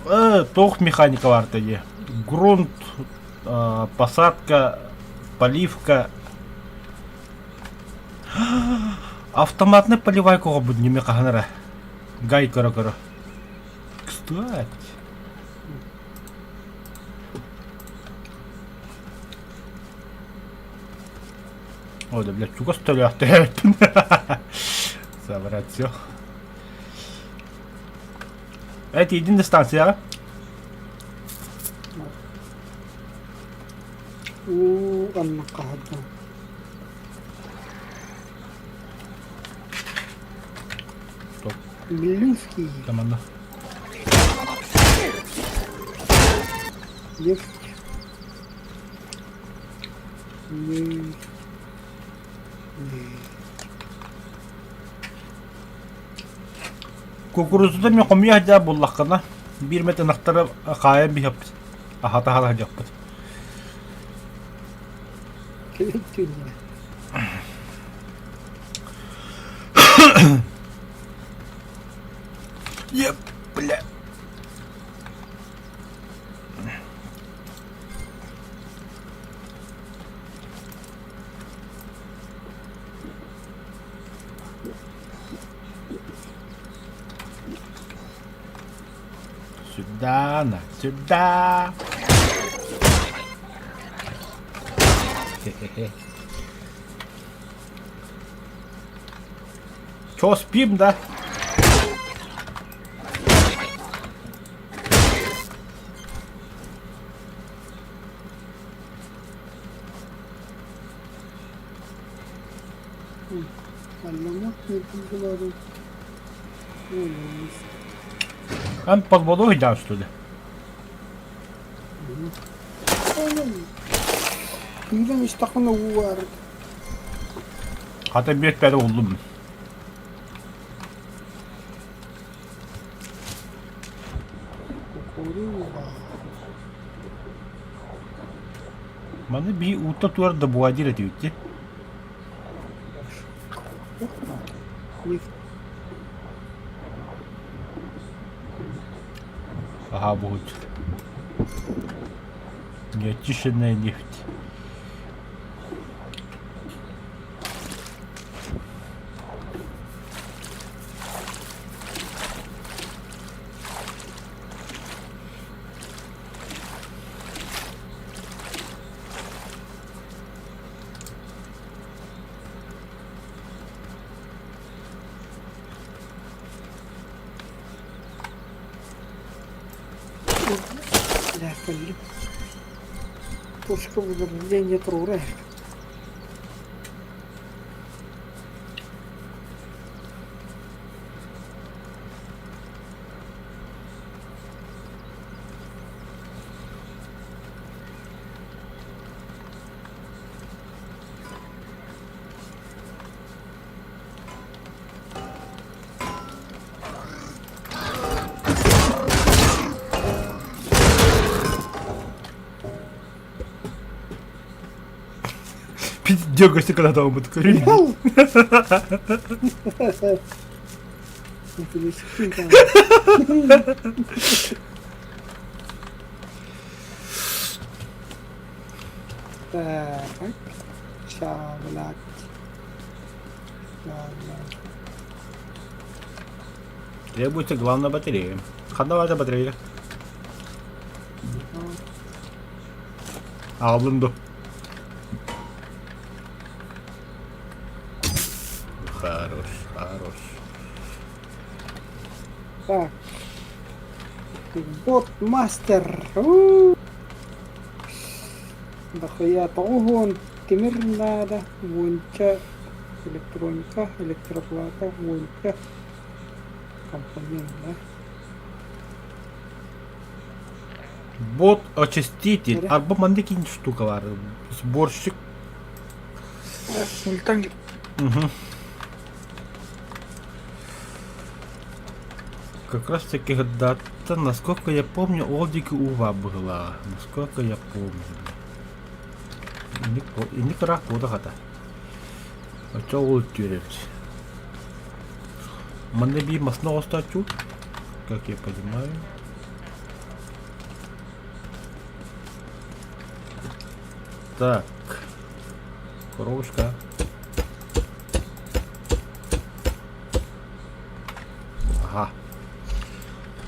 Туох механика баар дии? Грунт, посадка, поливка. Автоматный поливайка оҕобут ньиме хаһан эрэ. Гай көрө-көрө. Кстати. Ой, да, блядь, чугас төлөөхтөөбүппүн. Собрать все. Э, тиийдин да станцияҕа? Уу, анна хаһырдан. Стоп. Милинский. Команда. Нефть. Не. Не. Кукурузута мен хомуйа сылдьар буоллаххына, биир эмэ ынахтары хаайан биһиэхпит, аһата сылдьыахпыт. Еп, бля. Сюда, на, сюда. Хе-хе-хе. Чё, спим, да? Эн подводой да, что ли? Киирэн истэххинэ уу баар. Хата биэт бэри уллум. Маны бии уута туар да буадир этибит дии. Ага, будет. Неочищенная нефть. Кэллим. Точка возрождения туруора. Дергайся, когда там будет курить. Так, чавлак. Чавлак. Требуется главная батарея. Ханна батарея. Алынды. Хорош, хорош. Так. Бот мастер. Дохуя тоҕуһуон тимир наада, уонча электроника, электроплата, уонча компонент, да? Бот очиститель. Эрэ. Арба манна киин штука бар. Сборщик. Мультан Мгм. Как раз таки дата, насколько я помню, Олдики Ува была. Насколько я помню. Инник ыраах буода хата. Очо ол түөрөбүт. Манна биир масна оҕустааччы, как я понимаю. Так. Коровушка. Ага.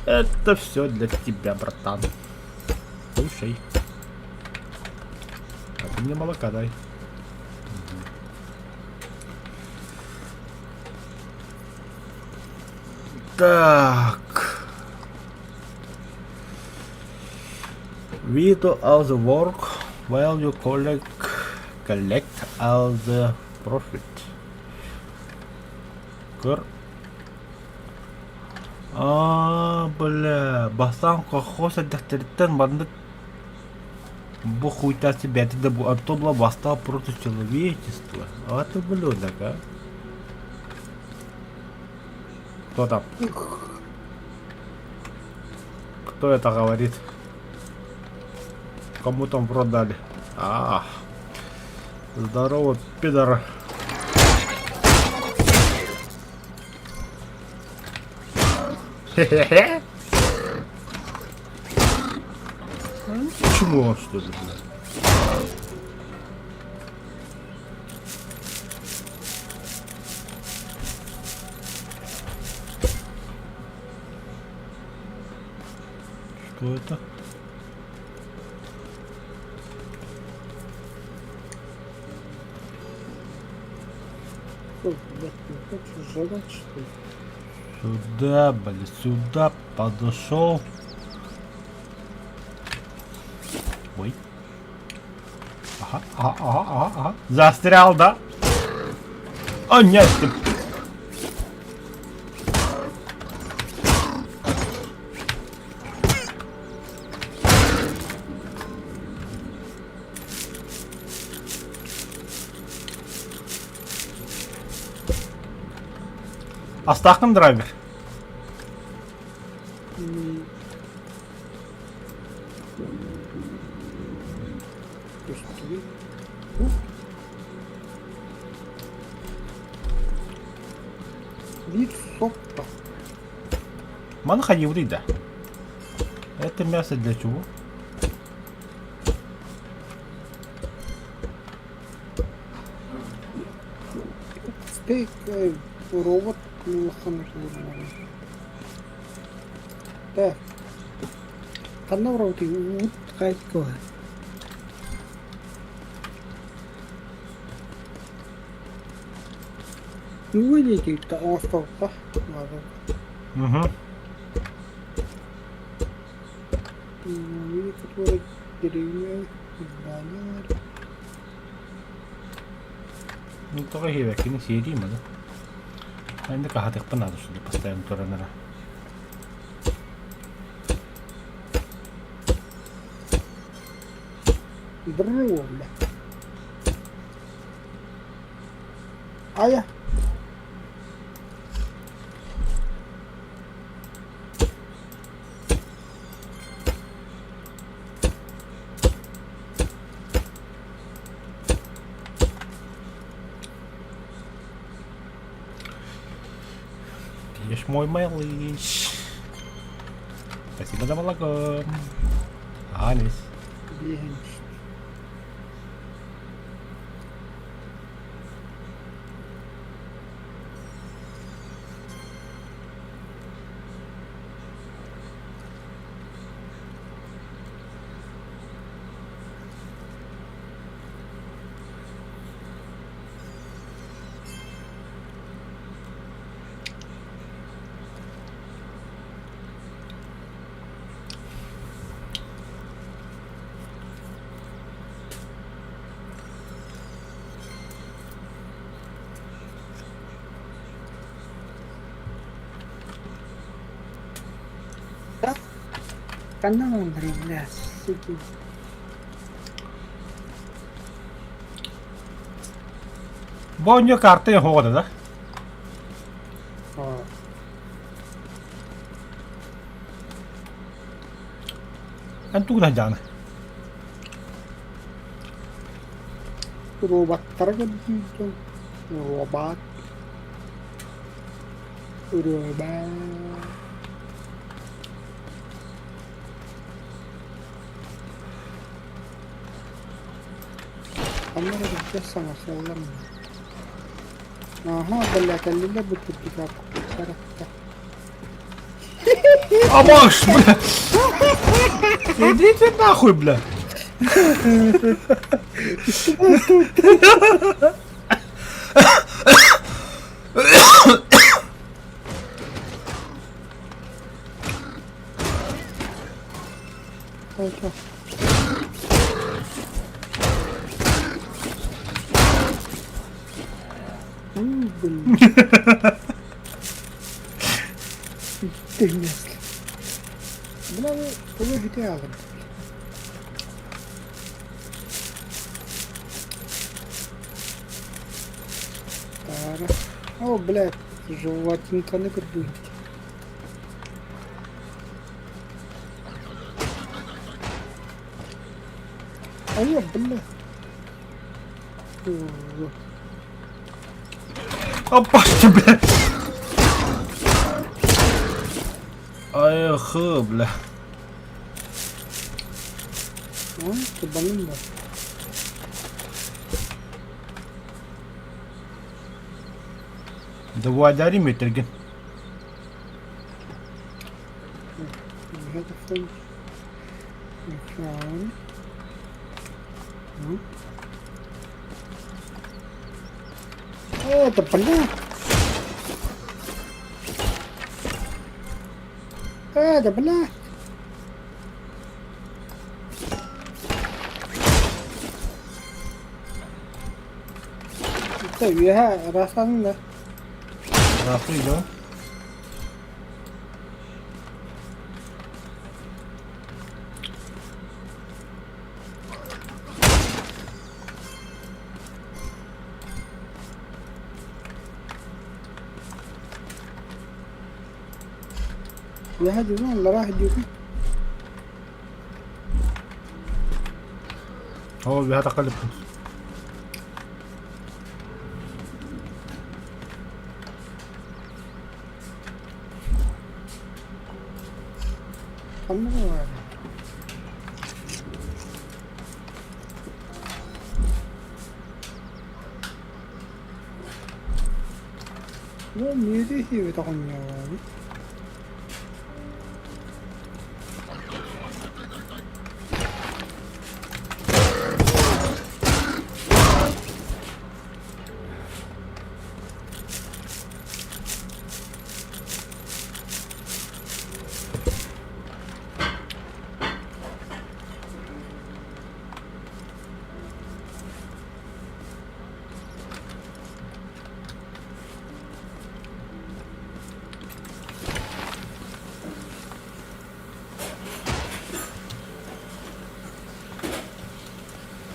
Это все для тебя, братан. Кушай. А ты мне молока дай. Так. We do all the work while you collect all the profit. Көр. Аа, бля, бастаан колхоз эрдэхтэриттэн маннык бу хуйтааччы бэйэтэ да бу а то была восстал против человечества. А ты ублюдок, а? Кто там? Кто это говорит? Кому там продали? А, здорово, пидор. Хе-хе-хе. Почему он что ли, блядь? Что это? Что, блядь, не хочешь жрать, что ли? Сюда, блядь, сюда подошел. Ой. Ага, ага, ага, ага, ага. Застрял, да? О, нет, ты... Астааххын драйвер. Көстүбүт. Биир соппо. Маны хайыыбытый да? Это мясо для чего? Стейк робот улахан уһуурунан. Так. Ханна роботы уут хайкоа. Выйдите оҥостолло. Угу. Который деревня здание. Ну, тоҕо иһиэбэккини сиэриим аны. Инник аһатыахпын наада что ли постоянно туран эрэ. Здорово, бля. Ая. Ешь мой малыш. Спасибо за молоко. Алис. Биэһин. Ханна Андрей, бля, суки. Бу оонньуу карта оһоҕо да? А, Эн тугунан дьааны? Роботтара көрдүүтүн. Робот. Робот. Ханна эрэ бэрт саҥа сыалланна. Ааһа, бля, кэллилэр бу курдук барахта. Амаш, бля! Идите нахуй, бля! Блин. Тэҥнэс. Бля, тугу бүтэ аҕын. Таара. О, блядь, животинканы көрдүүт. Айа, бля. Опа, бля. Айхы, бля. Кыбаным да. Давай дарим этергин. Это, бля. Это, бля. Это үөһэ ыраастаатын да. Ыраахтыы дьон. Үөһэ дьүгүн, аллараа дьүгүн. Оо, үөһэ тахха иликпин. Ханна баар? Ну, мүөтү сиэбит оҕонньор.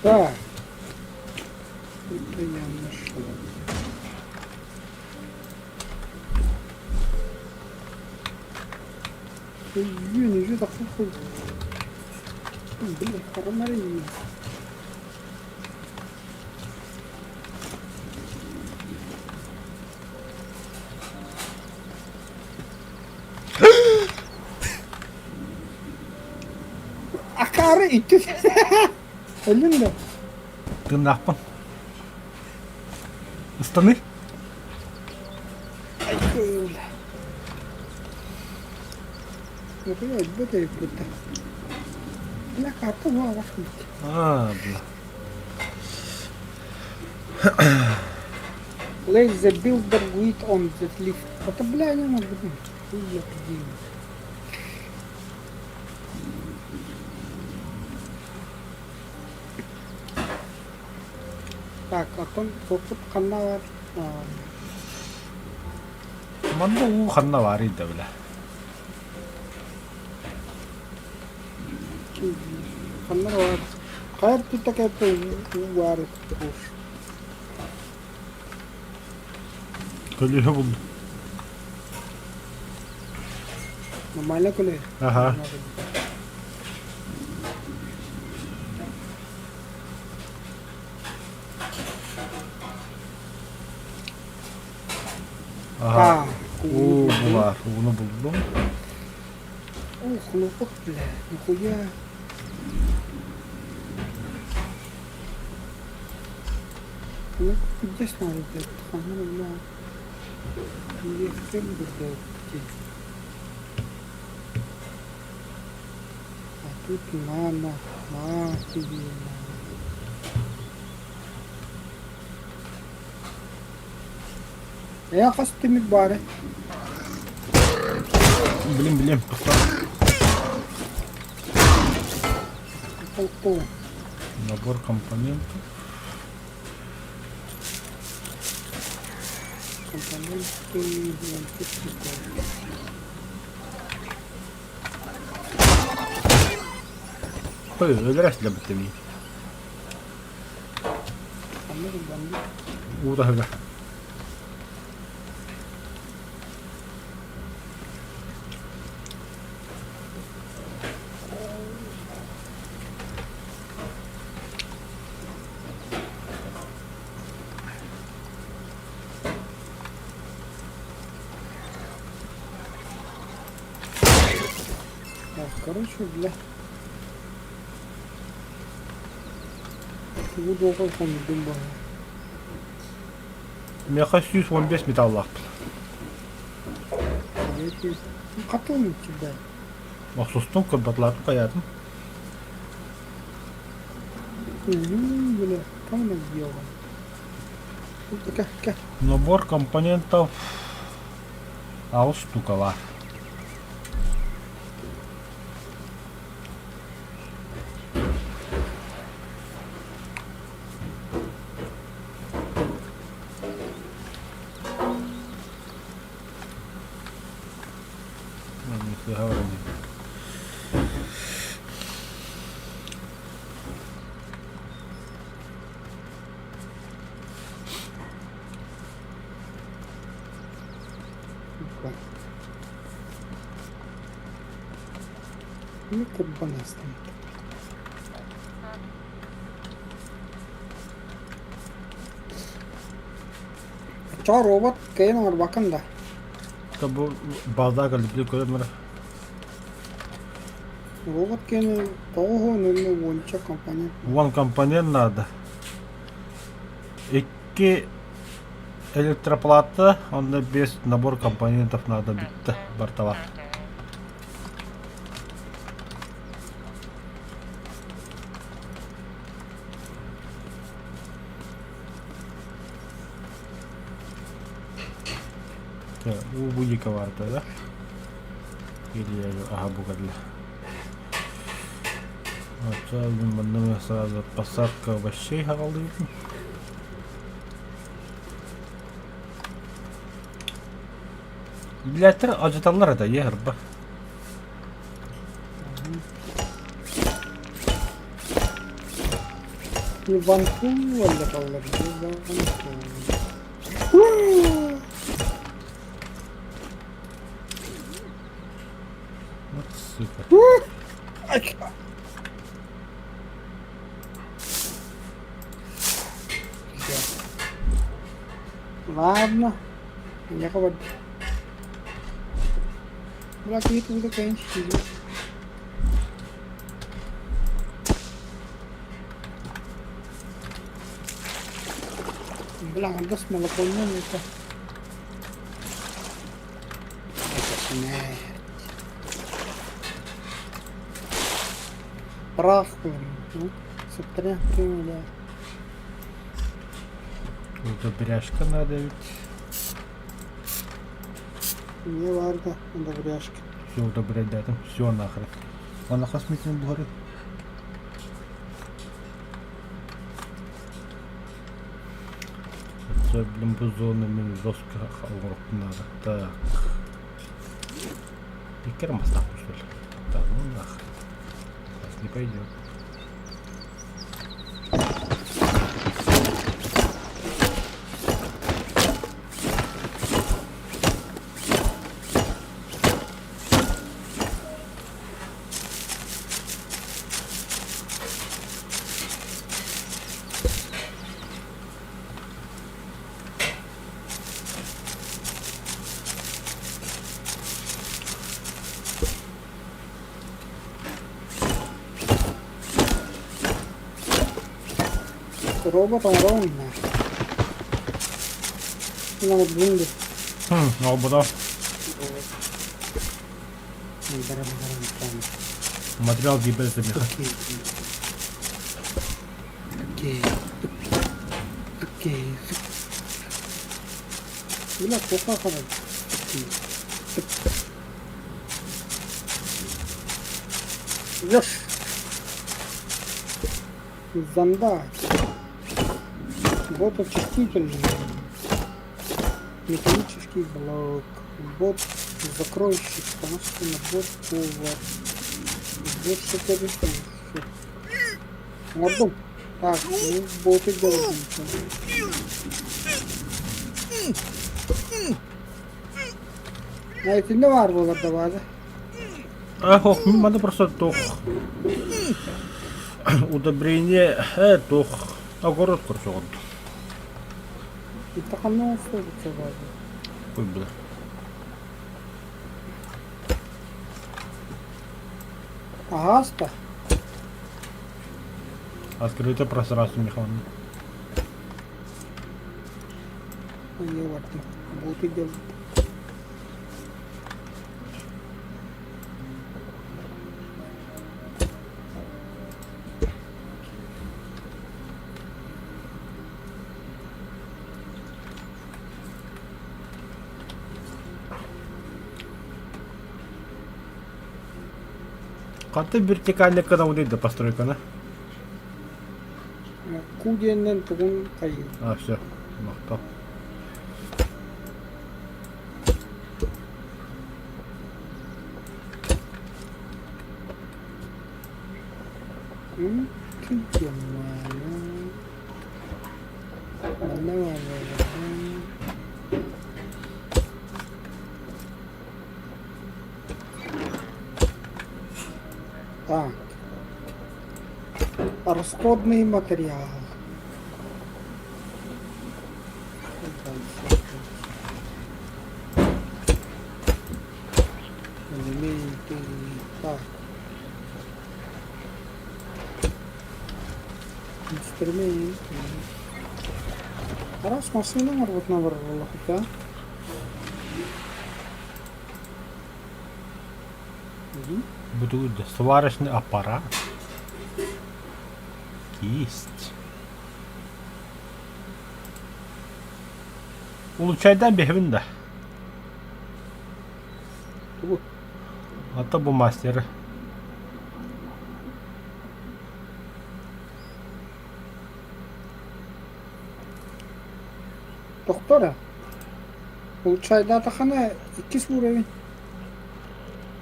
Так. Это я нашел. Өйүөн үһү тахсар Блин, харамарый. Акаары икки Өллүн да. Тыыннаахпын. Ыстаныы. Нахуя өлбөт эбиппит да. Бля, карта буолбах эбит. А, бля. Place the builder grid on that lift. Это, бля, не могу. Хуй я где. Так, оттон туохпут ханна баар? Манна уу ханна баарый да бля. Ханна баар? Хайа тута кэлтэ уу баар куш. Көлүөһэ булдум. Нормально көлүөһэ? Аха. Аха. Уу булар. Ууну булдум. Ух, хлопок, бля, нихуя. Ну, здесь надо делать, бля. А тут на, на тебе на. Ээ хас тимир баары? Блин, блин, Толку. Набор компонентов. Компоненты Ой, өлөрөс лэбиттэмий. Уудаһыга. Так, короче, бля. Тугу дуоҕа хомуйдум баҕа. Миэхэ 115 металлаахпын. Хатылым тебя. Охсустум, кырбатлаатым, хайаатым. Бля, там она сделала. Набор компонентов аҕыс штукалаах. Ну, курбанастан. Чоо робот кэйэн оҥорбоккун да? Бу балда кэлбити көрөн баран. Робот киэнэ тоҕуһу нөҥүө уонча компонент. Уон компонент надо. Икки электроплата, онно без набор компонентов надо бүттэ бартала. Уу будика барда да? Или ага бугадли. Манна сразу посадка овощей хаҕалыыбын. Билээттэр алдьаталлар этэ иэһэрбэ. Иванку алдьаталлар. Иванку. Вот сука. Ладно. Эйиэхэ барда. Бля, киһи тугу да кыайан ситиһиэ. Бля, аҥардас молоконнан это. Это смерть. Прах, ну, сыптырыах бля. Удобряшка надо ведь. Мне баарга удобряшка. Все удобрять да, там все нахрен. Ана хас митин буһары. Все, блин, бу зона мен жестко надо. Так. Икер мастаху, что ли? Да, ну нахрен. Сейчас не пойдет. Робот оҥоро оҥунна. Оҥордун дуу? Оҥорбото. Материал тиийбэт этэ миэхэ. Окей. Окей. Бля, плохо хабар. Ешь. Зондак. Бот очиститель. Металлический блок. Бот закройщик. Помощник бот повар. Бот шоколадный. Оҥордум. Так, ну боты делаем. А итиннэ баар буолар да баада. Ах, маны просто туох удобрение туох огород көрсөҕүн. Итте ханна оҥостубут баада? Ой, бля. Аһааста. Открыто пространство Михайловна. Не бардым. Боты делают. Ханта вертикальный канал да постройка, на? Ку диэннэн тугун хайыы. А, все. Махтал. Так. Расходный материал. Элементы. Так. Инструмент. Араас массыына оҥорбутунан барар буоллахха. Бутугуй да сварочный аппарат. Кисть. Улучшайдан биһэбин да. Тугу? Ата бу мастера. Тохтор Улучшайдаатаххына иккис уровень.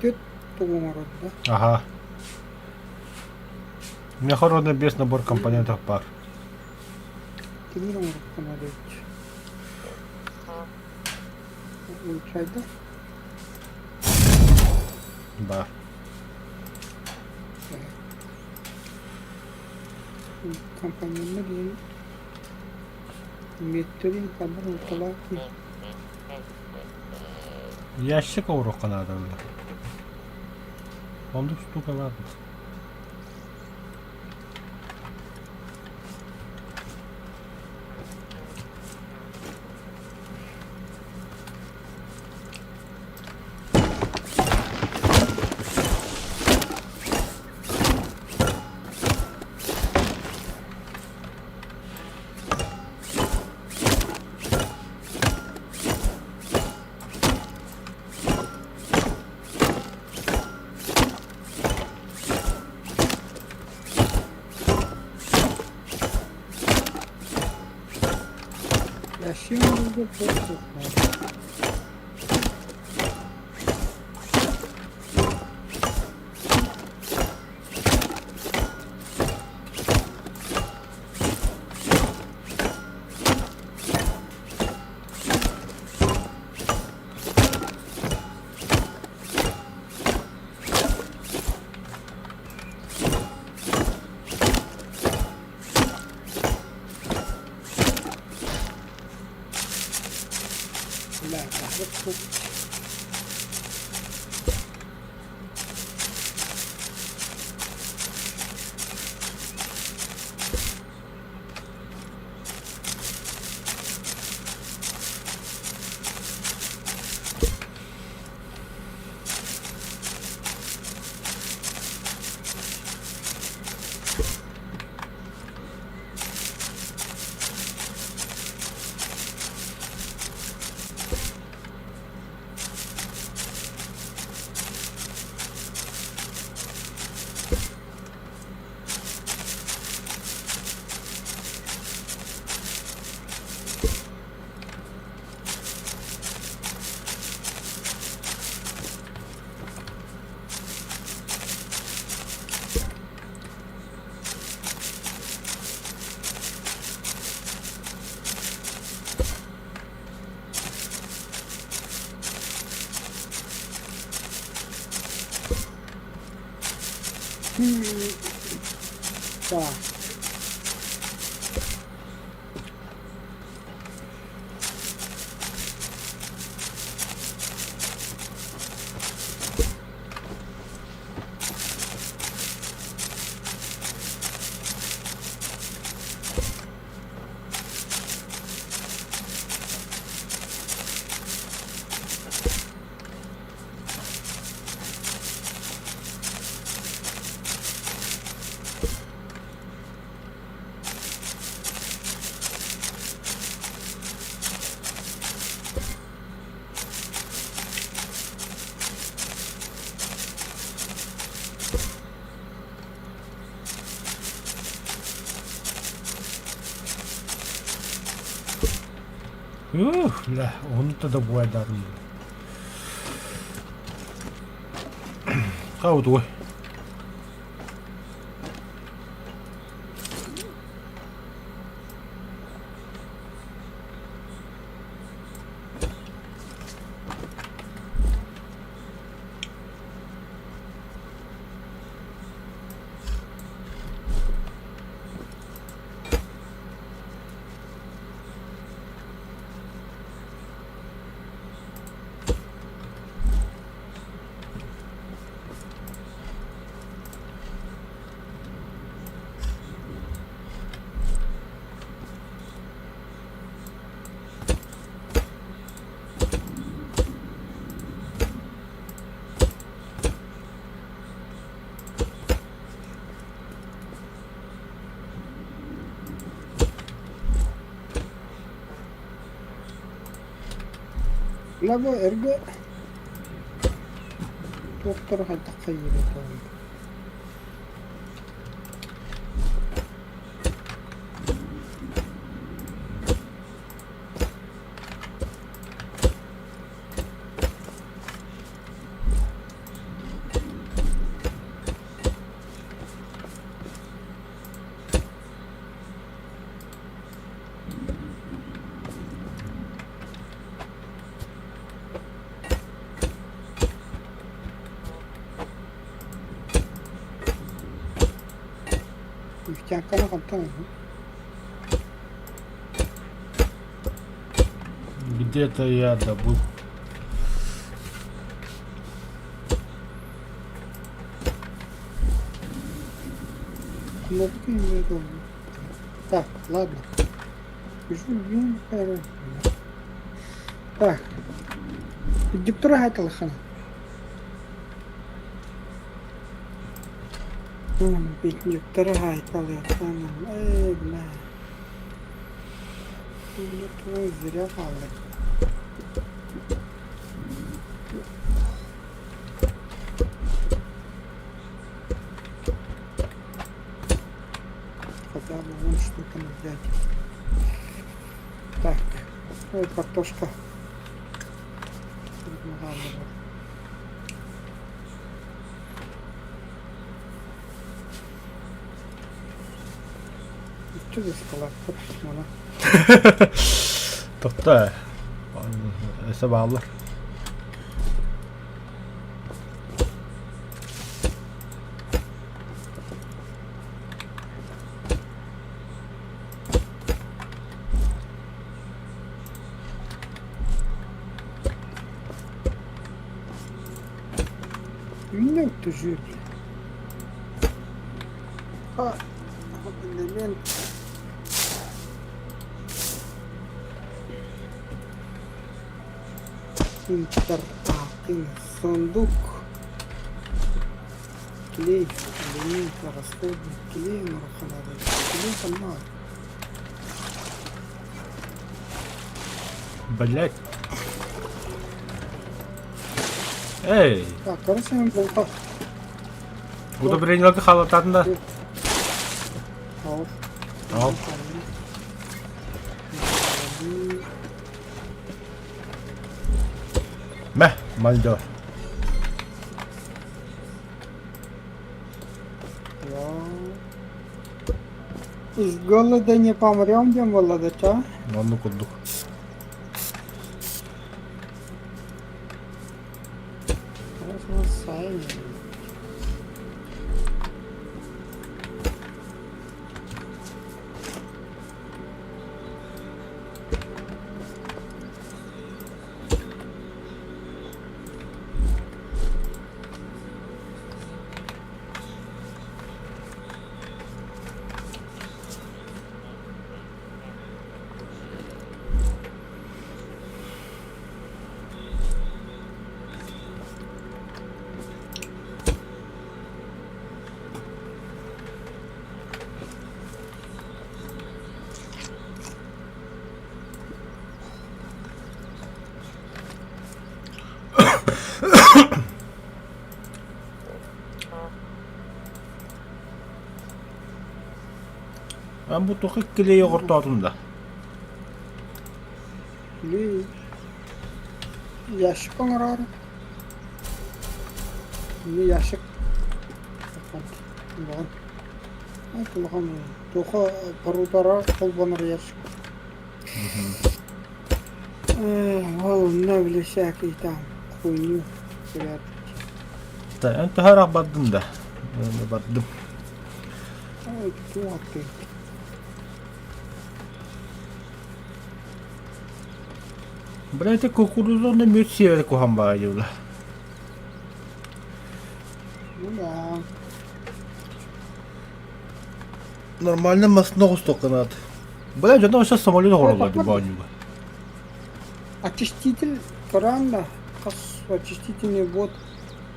Түөрт тугу оҥорор да? Ага. У меня ровно без набор компонентов пар. Тимир оҥоруохха наада эбит. Улучшайда? Да. Компоненна диэн Миэттэрин ханна ылталаах Ящик оҥоруохха наада Оннук штука ладно. Ящик оҥорорго туох суох наада. Бля, вот Так. Ух, бля, онто да буайдарым. Хаутуй. Бля бу эргэ туохтара хайдах хайыыра Нефтянканы хантан ыллым? Где-то я добыл. Кнопки не удобно. Так, ладно. Бежу, Так. Диктора хатылхана. Диктора хатылхана. Эй, бля. Бля, твой зря хааллар. Хотя бы вон что-то взять. Так, ой, картошка. Иччи ыскалааппыт маны. Тохто. Өссө бааллар. Үүнэ түжүүр. А, элемент. Интерактивный сундук. Клей, элемент, расходник, клей, нурханады. Клей ханна. Блять. Эй! Так, короче, мен булта. Удобрениелерге халататын да. Ал. Ал. Мә, мальдо. С голода не помрем, диэн буолла да чаа? Оннук курдук. А бу туох иккилии оҕортоотум да? Или ящик оҥороору. Или ящик улахан. Улахан туохха парутара холбонор ящик. Ол онно били всякий там хуйню прятать. Эн төһө бардым да? Бардым. Ой, туох ты. Бля, это кукурузу мүт сиэри куһан баайдылар. Ну да. Нормально массына оҕустуохха Бля, дьоно сейчас самолет оҥороллор дии боонньуга. Очиститель көрөөн да, хас очистительный вод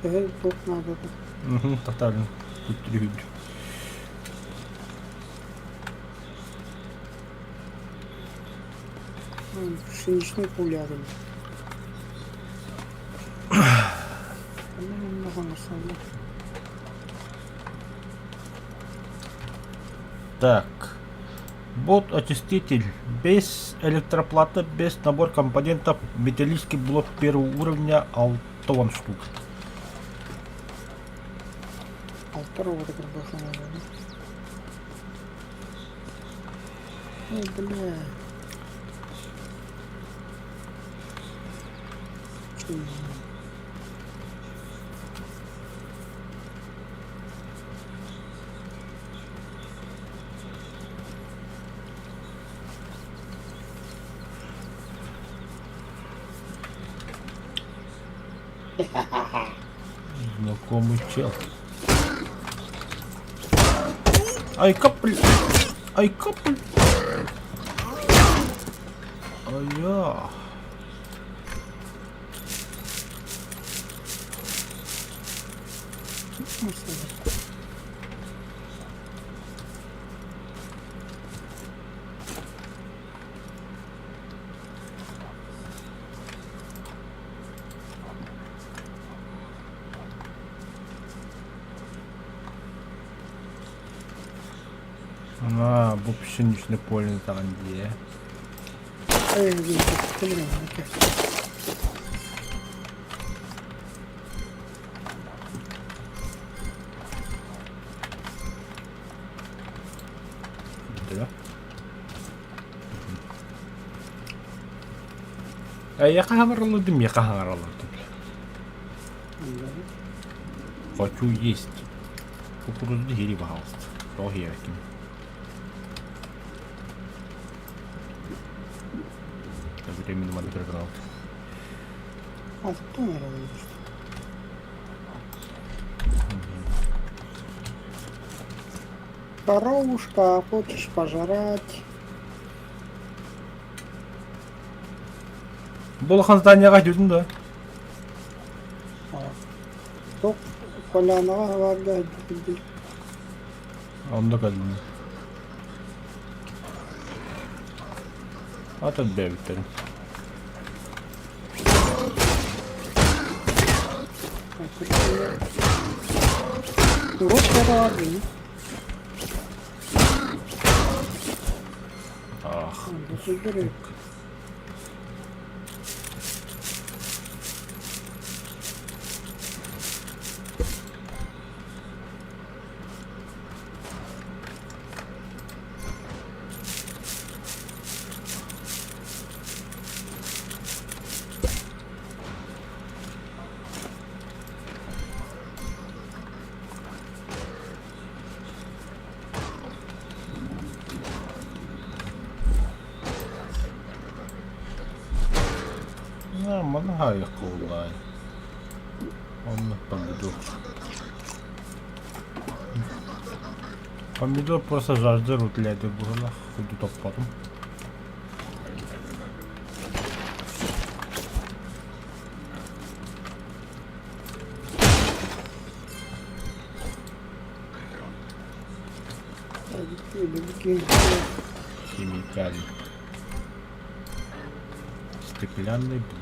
төһө туох наадата. Мгм, татарын күттүрүһүдү. Пшеничный пуля Так. Бот-очиститель. Без электроплаты, без набор компонентов, металлический блок первого уровня, алтон штук. Алтар оҕото кырбаханалаах. Ой, бля. Знакомый чел. Ай, капль! Ай, капль! Ай-я! А, бу пшеничное поле там где. Да? Эйиэхэ хаҥараллардым, миэхэ хаҥараллардым. Хочу есть. Кукурузу иһири, пожалуйста. Тоҕо иһиэбэккин? Временно манна көрө Алтан эрэ Коровушка, хочешь пожрать? Бу улахан зданияҕа жүрдүм да. Туох полянаҕа барда билбит. Онно кэллим. Атын бэйэбиттерин. Урут бараар дии. Ах. Сылдьар Манна кууллай. Онно помидор. Помидор просто жажда рутляды буолла. Худу топпотум. Химикалий. Стеклянный блок.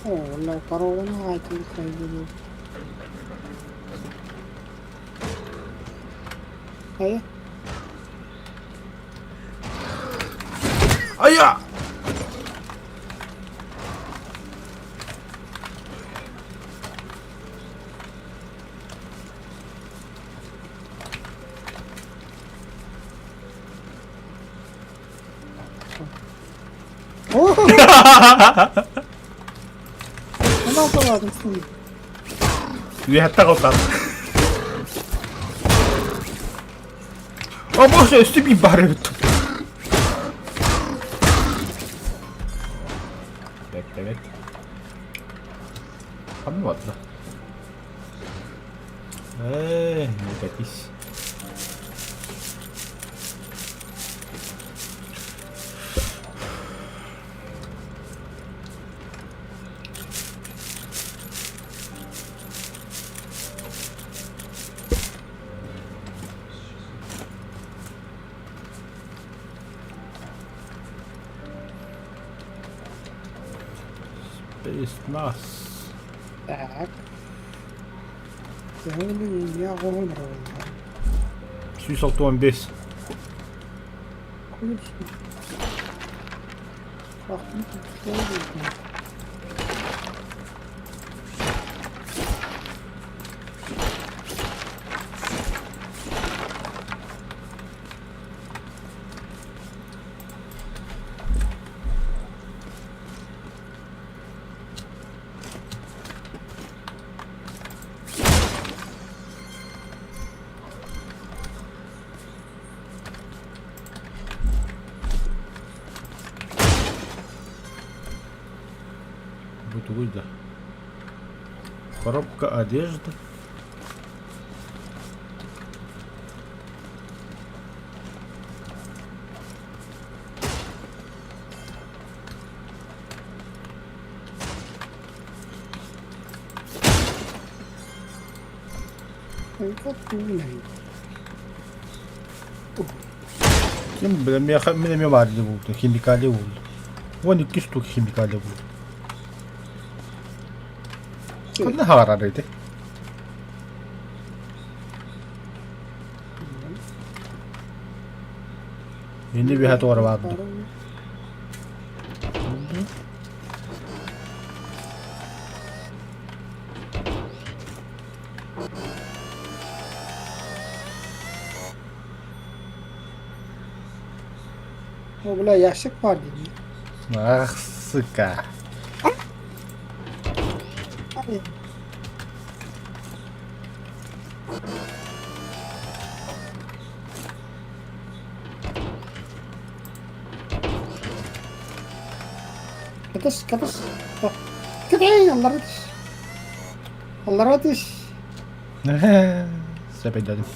Оо, паровону аайтын хайдыы. Хайа? Айа! Үөһэттэ алтан. О боже, өстү би бар эбит. Бэт, бэт. Ханна барда? Ээ, не катись. Спецназ. Так. Я 165. Бу тугуй да? Коробка одежды. Ким бile миэхэ мин эмиэ баар булду химикалия булду. 12 штук химикалия булду. Ханна хаҕарар ити? Инни биһэ туора баарду. О, бля, ящик баар дии. Ах, сука. Ай, Кэтис, кэтис. Кэтэй, аллара түс. Аллара түс. Сөп өйдөөдүм.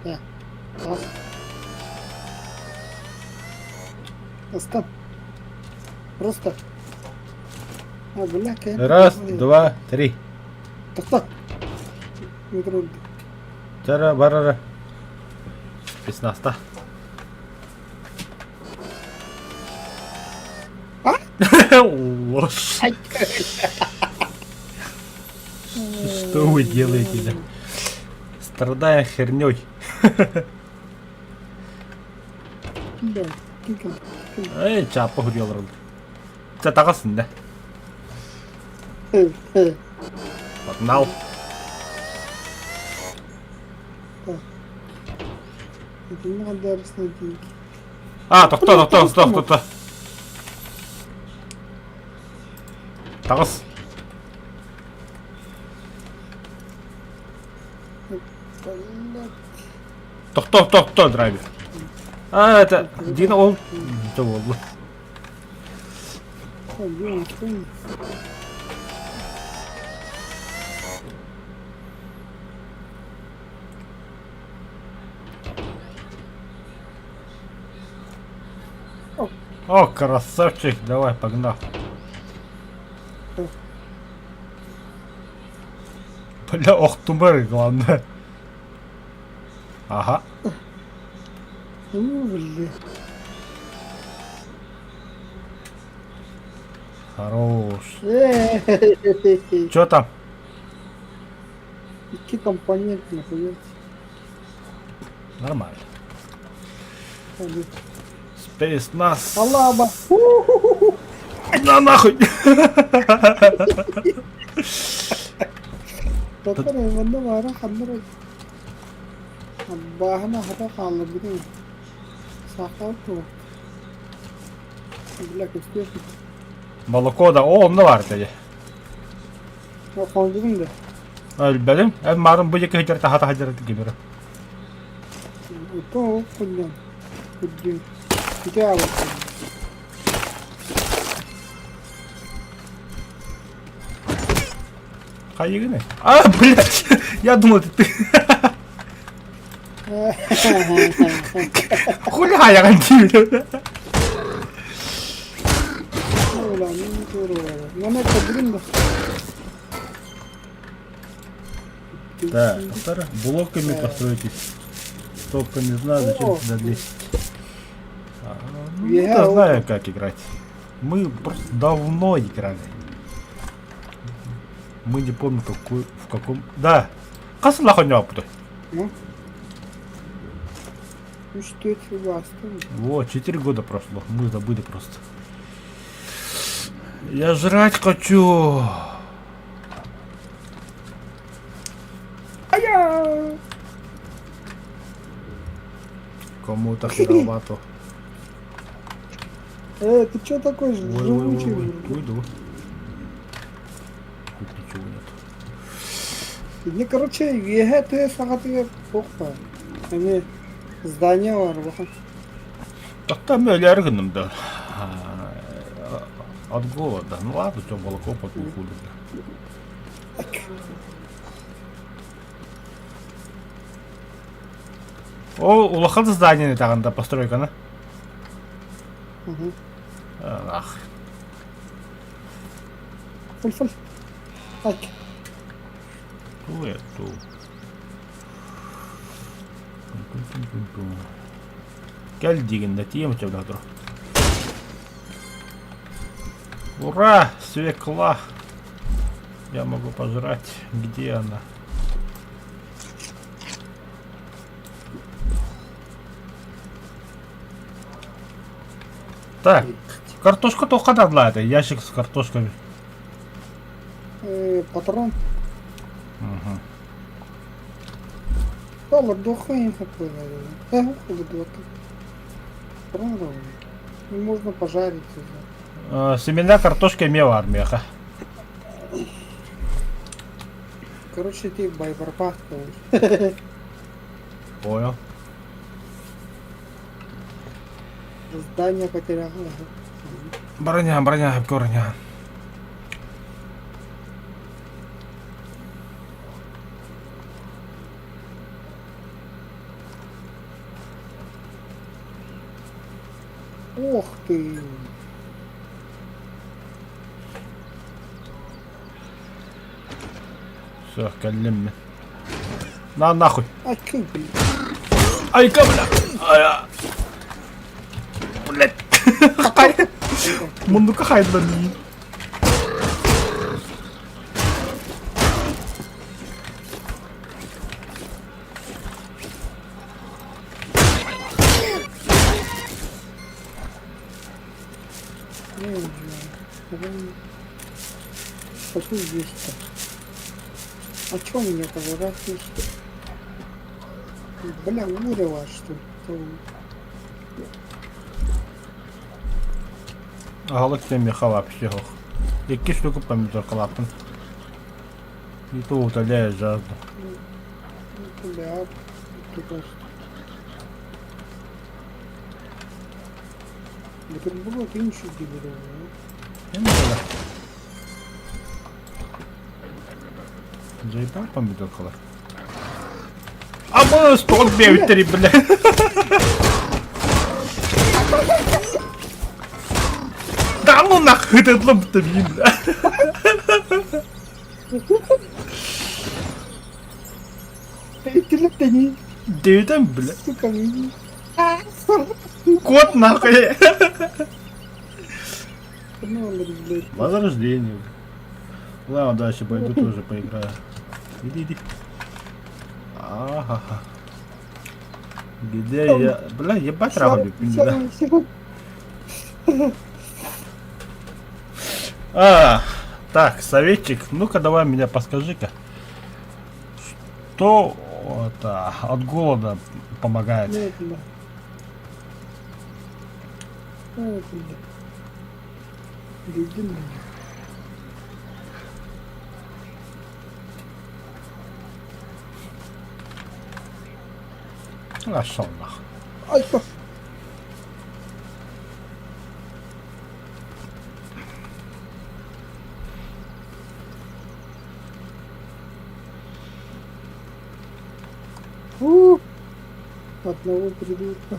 Да. Бас. Ыстан. Просто. А, бля, кэ. Раз, два, три. Тохто. Метро. Чара барара. Песнаста. А? Ложь. Что вы делаете, да? Страдая херней. Да, кикал. Эй, чапа худел Ча таҕасын да. Погнал. А, тохтоо, тохтоо, тохтоо, тохтоо. Таҕыс. Тохтоо, тохтоо, драйвер. А, это Дина ол буолла. О, красавчик, давай, погнал. Бля, охтумар, главное. Ага. Ну, бля. Хорош. Чё там? Икки компонент нахуя. Нормально. Спецназ. Алаба. На нахуй! Татар манна баара ханна эрэ Аббааһын аһата хаалларбытым. Саахтаабыт дуо? Бля, көстүө Молоко да, о, онно баар этэ. Хоҥдугум да? Өлбөтүм. Эн марын бу диэки сылдьар таха таһдьар кимирэ. Ото ол кунньан. Күрдүн. Ити аабыттым. Хайыгыны? А, блядь! Я думал, это ты. Хули хайаган диибин. Так, повтор. Блоками построитесь. Только не знаю, зачем сюда лезть. А, ну, я знаю, как играть. Мы просто давно играли. Мы не помним, какой, в каком... Да. Хас лахонёпты. Ну? Ну что это у вас там? Вот, 4 года прошло. Мы забыли просто. Я жрать хочу. А я... Кому-то херовато. Ты чё такой живучий? Ой, ой, уйду. Тут ничего нет. Мне, короче, үөһэ тыа саҕатыгар туох баар? Эмиэ здание бар улахан. Так там өлөөрү гынным да. От голода. Ну ладно, все, молоко попил хули. О, улахан здание таҕанда постройканы. Ах. Фуль фуль. Так. Ту эту. Кэл диигин да тиийэн сөбүлэһэ тур. Ура! Свекла! Я могу пожрать. Где она? Так, картошка тоққа это ящик с картошкой. Патрон. Угу. Можно пожарить. Семена картошка имела армияха. Короче, ты байбарпах. Понял. Здание потерял. Броня, броня, броня. Ох ты! Все, кэллим мин. На нахуй. А чё, блин? Айка, бля! Ая. Блядь. Муннука хайдла миин. Не знаю. Какой есть-то? А чё у меня поворачиваешь? Бля, урила, что ли? Аһылык диэн миэхэ вообще суох. Икки штука помидор халааппын. И то утоляю жажду. Бля, ты просто. Бутерброд инши дебиловый. Заебал помидор халат. А мы стол бевтери, бля. Да ну нахуй ты бля. Итиликтени. Девятым, бля. Сука, Кот нахуй. Блядь. Возрождение. Ладно, дальше пойду тоже поиграю. Иди, иди. Ага. Где я? Бля, ебать рабы, да. А, так, советчик, ну-ка давай меня подскажи-ка. Что это от голода помогает? Медленно. Ой, бля. Беги на меня. Нашел нахуй. Ай, то. У, Одного придурка.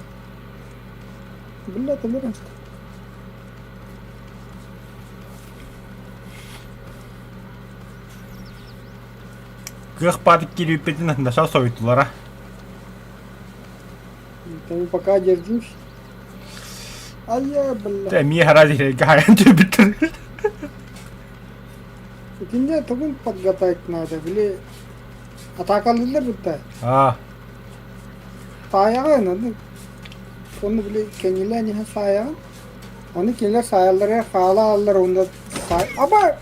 Бля, ты мирон. Кыах паатык киирбиппитин наша соһуйдулара. Там пока держусь. А я, бля. Тэ эмиэ хараа сирэйгэ хайан түбүттэр. Итиннэ тугун подготовить надо, били атаакалыыллар бытта. Аа, Саайаҕын, аны ону били кэннилээн иһэн саайаҕын. Ону кинилэр саайалларыгар хаала ааллар уонна саай... Аба!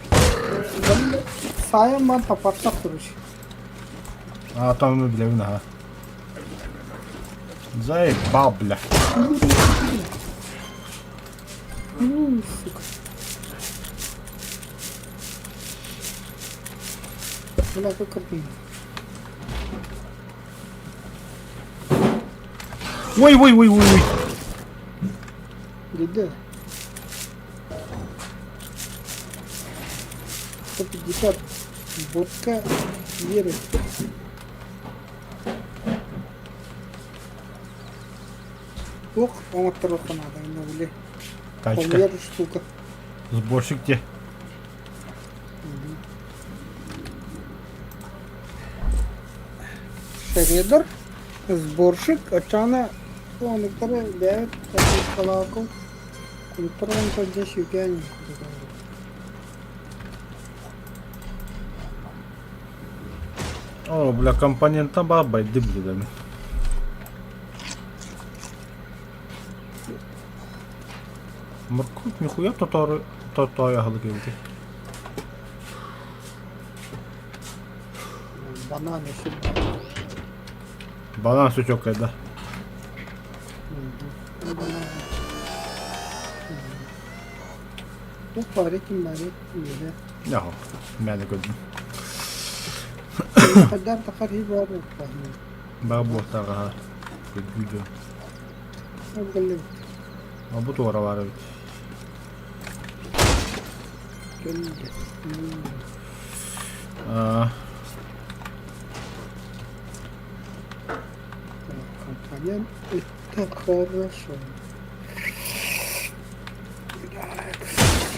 Саайан баан таппаттах короче. аа там билэбин аха. Заебал, бля. Ну, сука. Бля, как картина. Ой, ой, ой, ой, ой. Где? 150. Водка веры. Ох, оҥотторуохха наада инна били. Тачка. Хомуйар штука. Сборщик где? Шредер, сборщик, очана онуктары бэйэбит калаакыл кулуттар онто дьэ сүкээн О, бля, компонента баба, иди, блин. Морковь нихуя татары татая эбитий. Банан еще. Банан сучок да. Туох баҕар ким баарый үөрэ. Яһо, мээнэ көрдүм. Хайдах тахар хи баар Баа буолтааҕа көрдүү Кэллим. А бу туора баар эбит. Кэллим. Аа, Компонент это хорошо.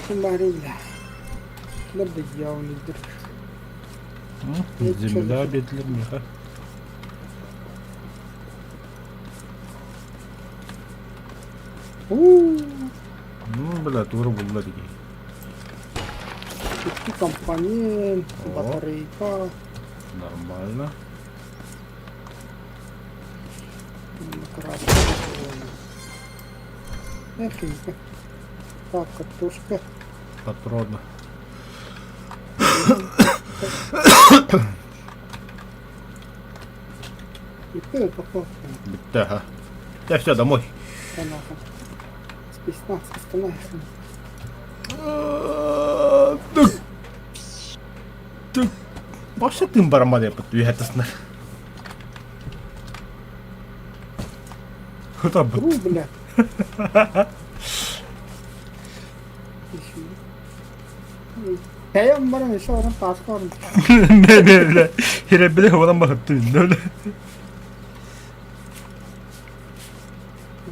Ким баарый бля. Лабдыйаунидыр. Земля бедлер миха. Уу, Ну, бля, тура булла дии. икки компонент, О. батарейка, Нормально. краска. Эх, Так, картошка. Патроны. И похож. Да. Да все, домой. Спецназ, остановись. Вообще ты барамады подвигаться. Куда бы? Ру, бля. Тэйэн баран еще баран тааска баран. Не, не, бля. Хирэбили ховалан бахыттын, бля.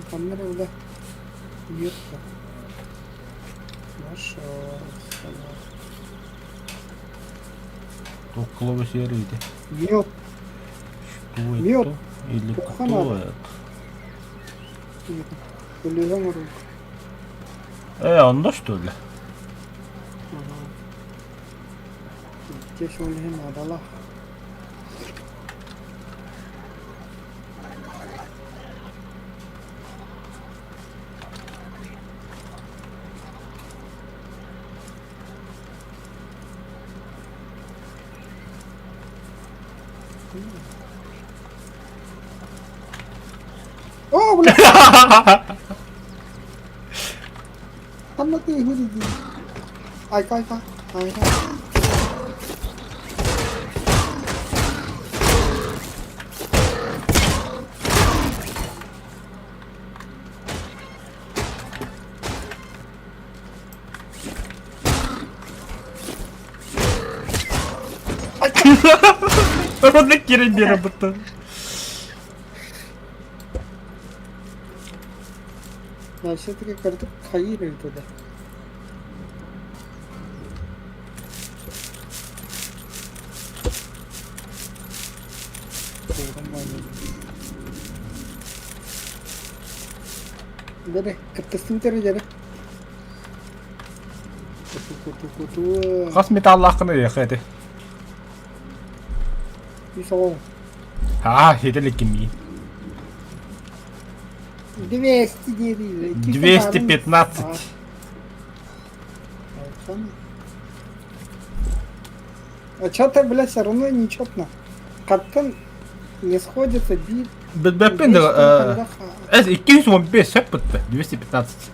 Ханна эрэ бля. Юрка. Нашел. Токколого серый иди. Мед. Что Мед. это? Или Плохо кто надо. это? Өлүгөҥ орук. Э, онно что ли? Пиздец, ол иһин наадалаах. О, бля! Ханна тыаһыыр дии? Айка, айка, айка. Онно киирэн биэрэн быттан. Да, все-таки кырдык хайыыр эбит этэ. Дьэрэ, кыттыстыбыт эрэ дьэрэ. Куту-куту-куту. Хас металлааххын ыйыахха эти. Үс оҕо. Аа, хитэлик киммиин. 200 диэри. 215. А что-то, блядь, все равно нечетно. Как-то не сходится бит. Билбэппин да 215 сөп бытты. 215.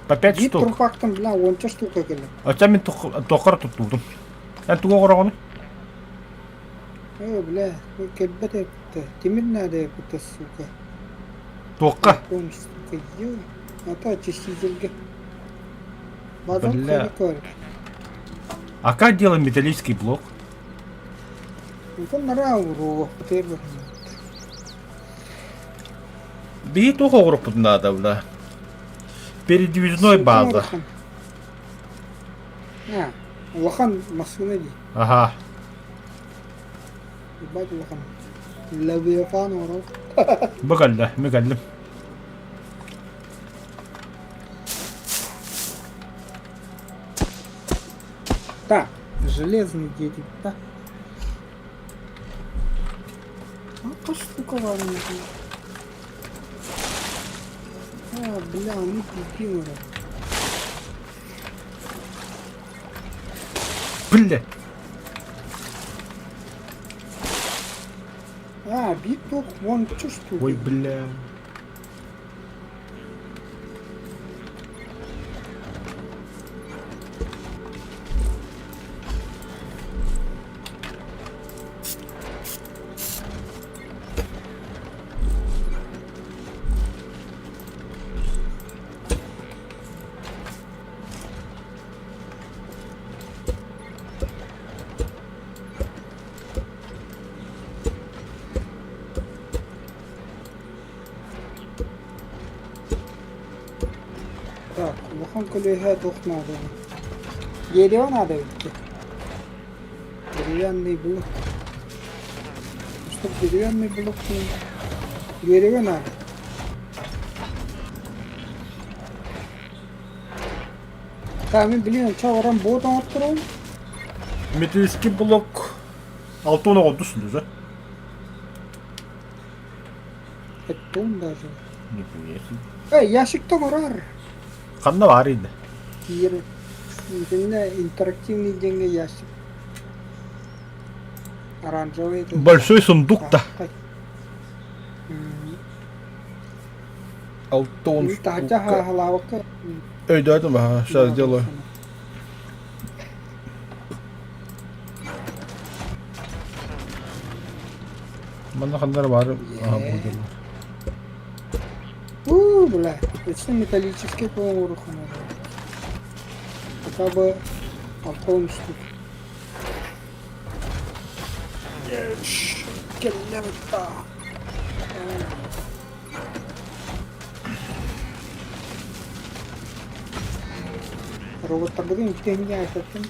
По 5 Бит штук. турпактан, бля, уонча штука кэлэр. Оча мин тохор туттубутум. Эн тугу оҥороҕунуй? Э, бля, кэлбэт эбит Тимир наада эбит сука. Туохха? Помощь, сука, ё. А то очистительге. Базар Бля. көр. А как делаем металлический блок? Это нраву первый. Биһи туох оҕуруппут наада бля. Передвижной база. А, улахан массыына дии. Аха. Ебать улахан. Левиафан орал. Бу кэллэ, мы кэллим. Так, железный дети, да. А штука вам А, бля, ну пиздила. Бля. А, биток, вон что штука. Ой, бля. Так, улахан көлүөһэ туох наада? Дерево надо ведь. Деревянный блок. Чтоб деревянный блок не... Дерево надо. Так, мен блин, ча оран бот оҥотторон. Металлический блок. Алтын оҕорду сүлүзэ. Эттон даже. Нихуя себе. Эй, ящик оҥорор. Ханна баар инде? Киир. Итиннэ интерактивный диэҥҥэ ящик. Оранжевый этот. Большой сундук да. Алтон Таһырдьа штука. хаалаабакка. Өйдөөтүм, ага, сейчас сделаю. Манна ханнара баар аха буолдулар. У, бля, это металлический полурухан. Хотя бы алтон штук. Кэллэбитта. Роботтарбытын үтүөһүнгэ айсаттым.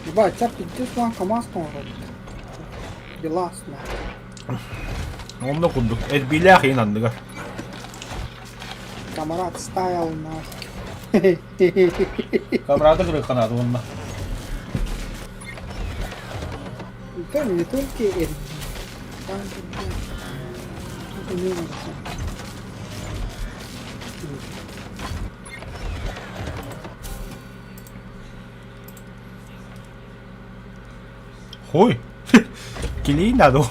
Ебать, чап пиздец лан КамАЗ оҥорор. Беласна. Онно курдук. Эрбиилээх иин анныгар. Камарат стайл нах. Камрады кырыханаады уонна. Там не только эргий. Там Хуй! Килей надо.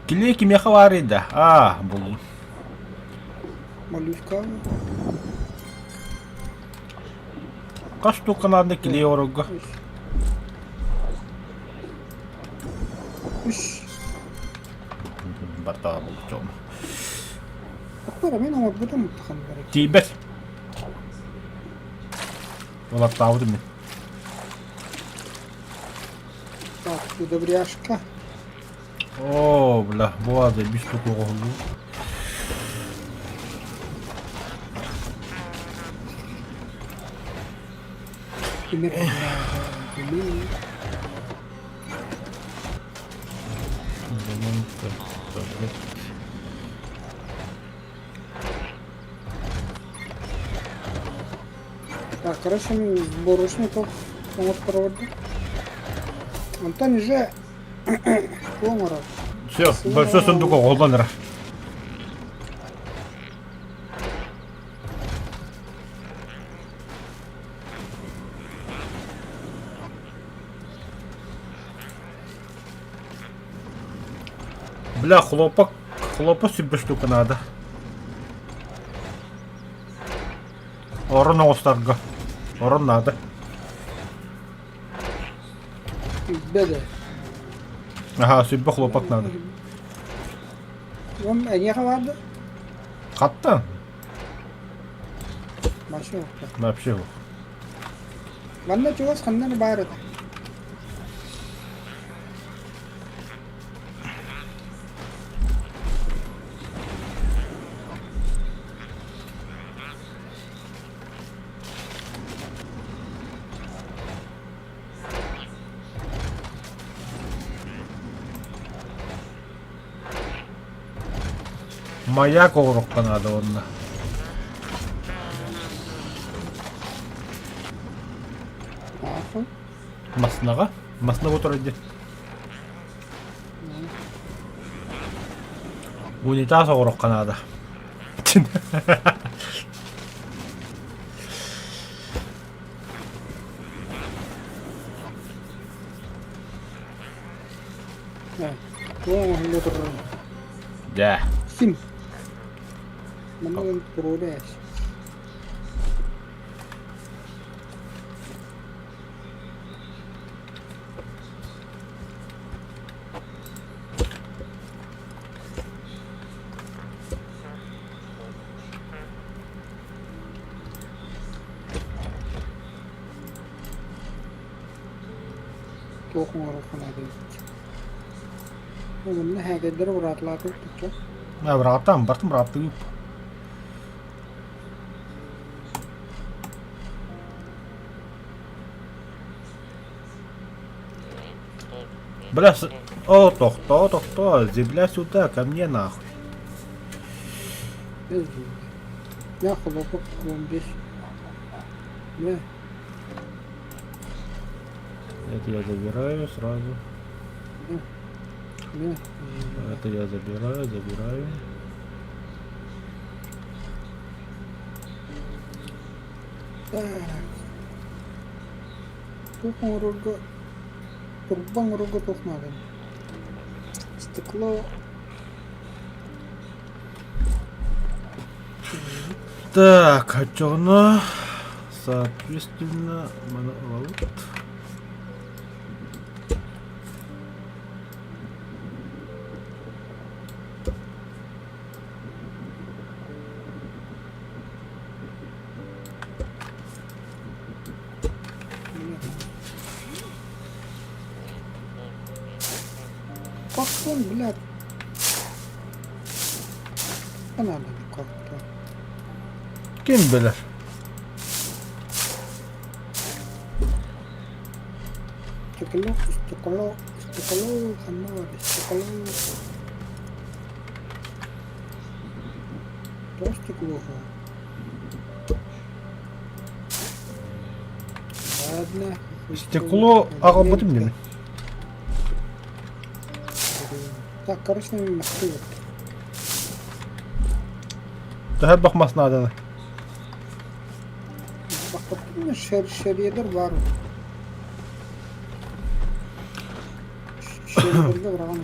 Килей кимиэхэ баарый да? Аа, буллум. Моллюска. Хас штука надо килей оҥорорго? Үс. Бартаа булчум. Ахтара мен оҥорбутум ханнары. Тиийбэт. Улаттаабытым мин. Так, добряшка. Оо, бля, буолла бис штука оҕоһуллуу. Тимир Тимир. Так, короче, мин сборочников оҥотторобордум. Онтон уже оҥорор. Все, большой сундук оҕоллон эрэ. Бля, хлопок, хлопок себе штука надо. Орон оҕустарга. Орон надо. Беде. Ага, сүрбэ хлопок надо. Вам эйиэхэ баар да? Хатта? Вообще Вообще yok. Манна чугас ханна эрэ баар этэ. Маяк оҥоруохха наада уонна. Маснаҕа? Масна турар дии. Унитаз оҥоруохха наада. Дьэ. Сим. Манна туруору Туох оҥоруохха наада эбит. Манна һээкэйдэри быраатылаатыбыт оччо. Бырааттаан бартым бырааттыып. Бля, о, тохтоо, тохтоо, земля сюда, ко мне нахуй. Я хлопок бомбиш. Не. Это я забираю сразу. Не. Это я забираю, забираю. Так. Туох оҥорорго турба оҥорорго туох нааданы? Стекло. Так, оччоҕуна, соответственно, маны ылабыт. Картон, блядь. Надо картон. Ким билэр? Стекло, стекло, стекло, ханна стекло. Тоҕо стекло Ладно. Стекло аҕалбытым дии. Так, короче, махты вот. Төһө бахмас нааданы? Бахпаттым шер шередер бар. Шередерге быраган.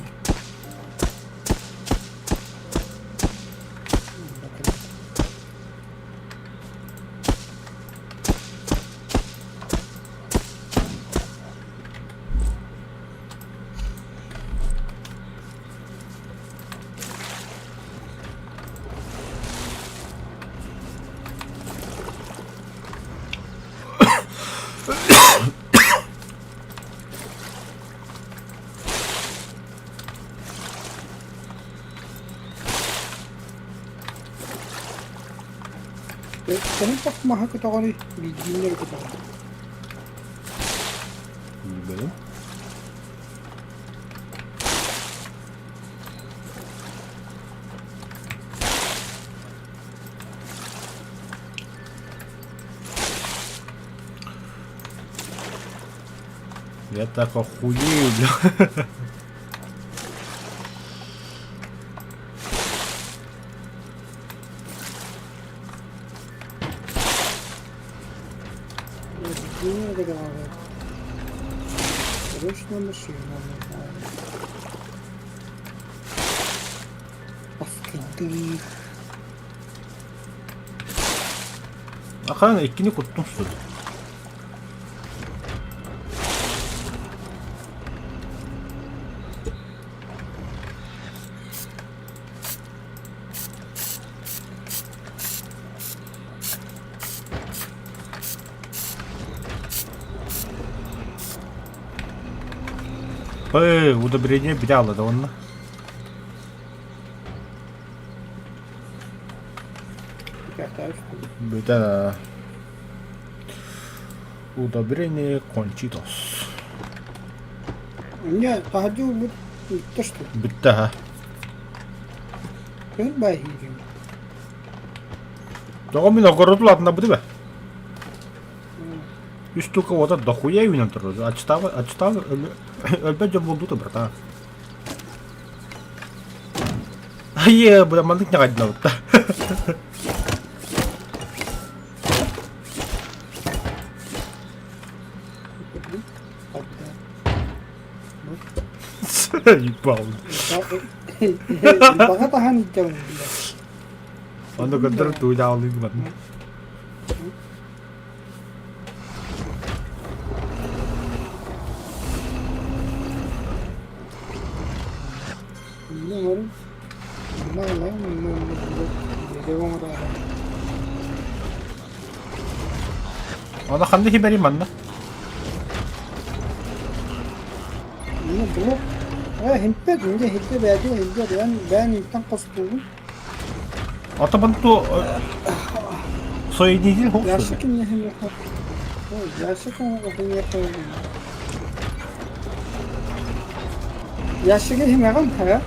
Кэлин маһы көтөҕөрүй, биирдииннэри көтөҕөр. Билбэтим. Я так охуею, бля. Биирдииннэри көтөҕөр. Срочно машина нужна. Паскыдыы. Ахан иккини куттум что ли? Эй, удобрение бряло да онно. Бүтэ удобрение кончилось. Не, таһырдьа ылбыт бүттэ что ли? Бүттэ ха. Көн баһиирим. Тоҕо мин огород улаатыннарбыты бэ? Үс штука вода дохуя үүнэн турар. Ачтаабы, ачтаабы өлбөт дьон буолбута, братан. Айе, бля, маннык ньаҕайдылабытта. Ебал. Баҕа таһан илдьэбин бile. Ону көрдөр тууйдаалыы гынатын. Аны ханна хибэри манна? Ата банту соединитель хоп Ящиги химэҕин һэ?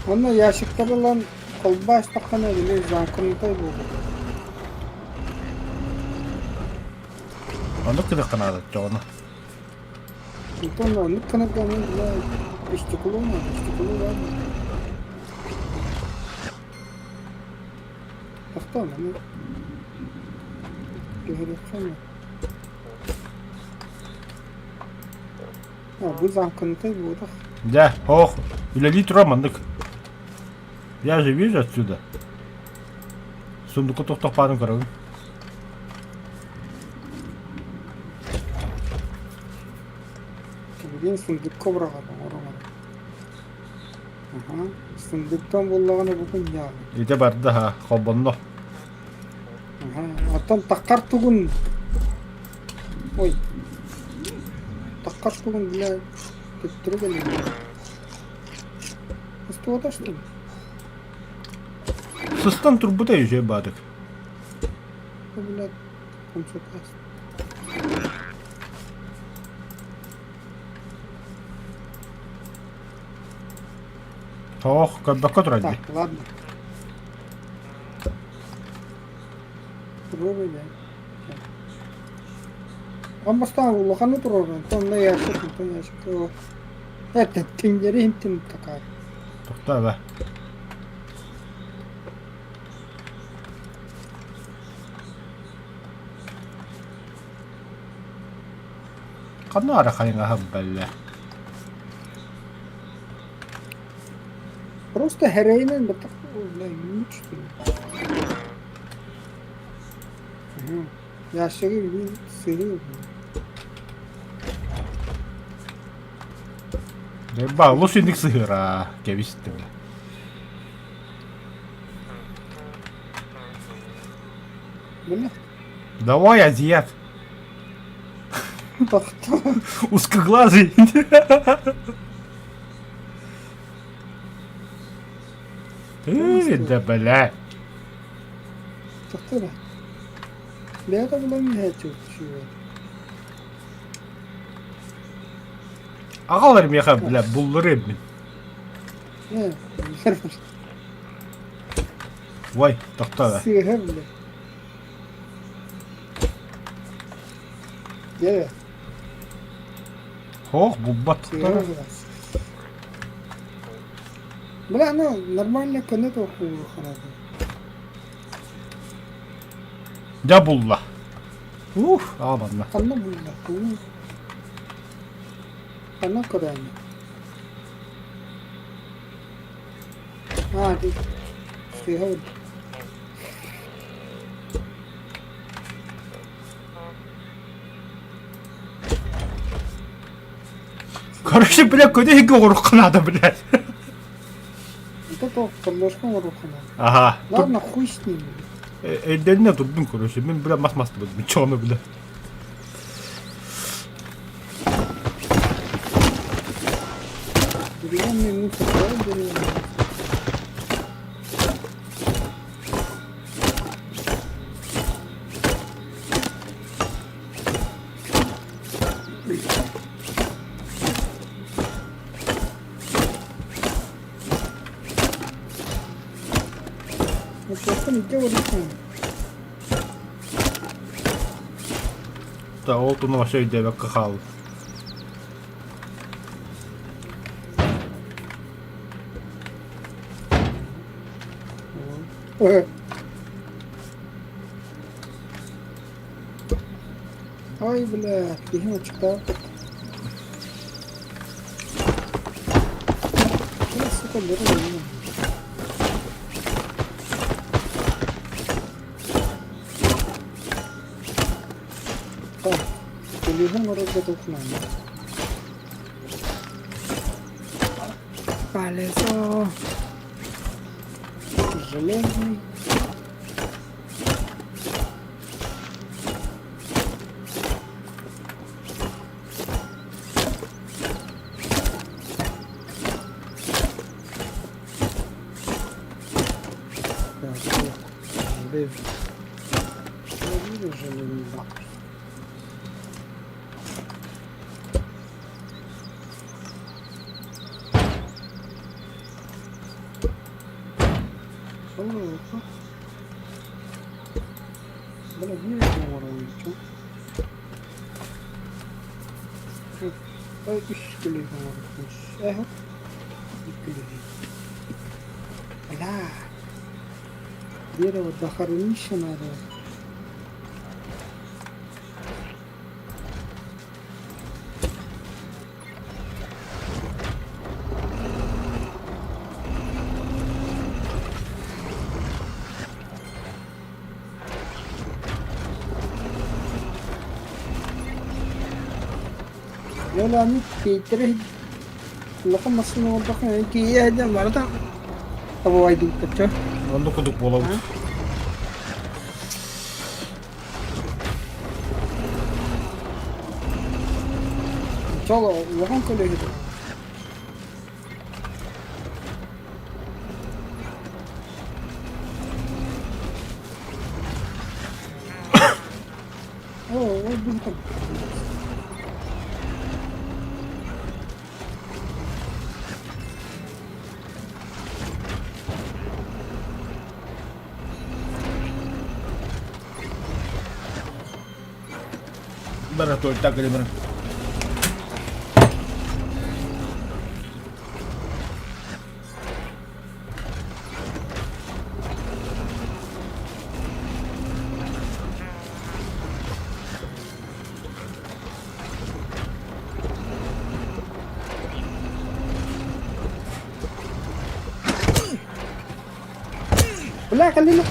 Уонна ящиктары ылан холбоо астаххына били замкнутай буолуо. Оннук гыныахха наада оччоҕуна. Онтон оннук гынарга аны бля стекло надо, стекло баар Тохтоон аны түһэриэххэ эмэ. А, бу замкнутай буолуох. Дьэ, ох, үлэлии турар маннык. Я же вижу отсюда. Сундукка тохтохпаарын көрөбүн. Билигин сундукка быраҕар оҥорон. Аха, сундуктан буоллаҕына бу күн дьаалы. Ити барда ха, холбонно. Аха, оттон таххар тугун Ой, таххар тугун бля төттөрү кэлин. Устуота что ли? Сыстан турбута үчүгэй баатык. Бля, комсокас. Ох, көрбөккө турар дии. Так, ладно. Туруору да. Он бастаан улаханы туруору, онтон онно ящик, онтон ящик. Это тиҥнэри иһинтин такаар. Тохтоо да. Ханна ара хайыҥаһым бэллэ. Просто хэрэйинэн баттах бля, үүт что ли? Ящигы билин сыһыы. Ба, лус инник сыһыра кэбистим. Бля. Давай, азиат. Тохтоо. Узкоглазый. Ты, да бля. Тохтоо да. Бэйэтэ булан иһээччи үчүгэй. Аҕалар миэхэ, бля, булларыам мин. Ээ, Ой, тохтоо да. Сыыһа бля. Дьэ, Ох, булбат сыыһа бля. Бля, ну нормально көнө туохханаатын. Дьэ булла. Ух, аҕа Ханна булла? Тугу? Ханна көрөөнү? Аа, ди сыыһа булла. Короче, бля, куда иһгэ оҥоруохха наада, блядь. Это то подложка оҥоруохха наада. Ага. Ладно, хуй с ним. Өйдөннө турдум, короче. Мин, бля, мас мастыбын. Чону, бля. Деревянный мусор, да, деревянный. Туохтан илдьэ барыаххын. Да, ол туну вообще өйдөөбөккө хааллым. Ой, бля, киһим аччыктаах. Бля, сука, бери меня. Так, телефон оҥорорго туһунан. Колесо. Железный. Так, железный. Железный. Солоруохха. Бля, биир оҥоробун Үс күлүүһү оҥорбуппун. Эһэ икки күлүүһү. Бля. Дерево дохренища надо. Дьэ, тиэйтэрэ улахан массыына оҥордоххо тиийэ сылдьан барыта табабайдыыбыт Оннук курдук буолабыт. Чол улахан көлөһү Оо, ол быһыта Бара туолта кэлимэр. Бля, кэллилэр.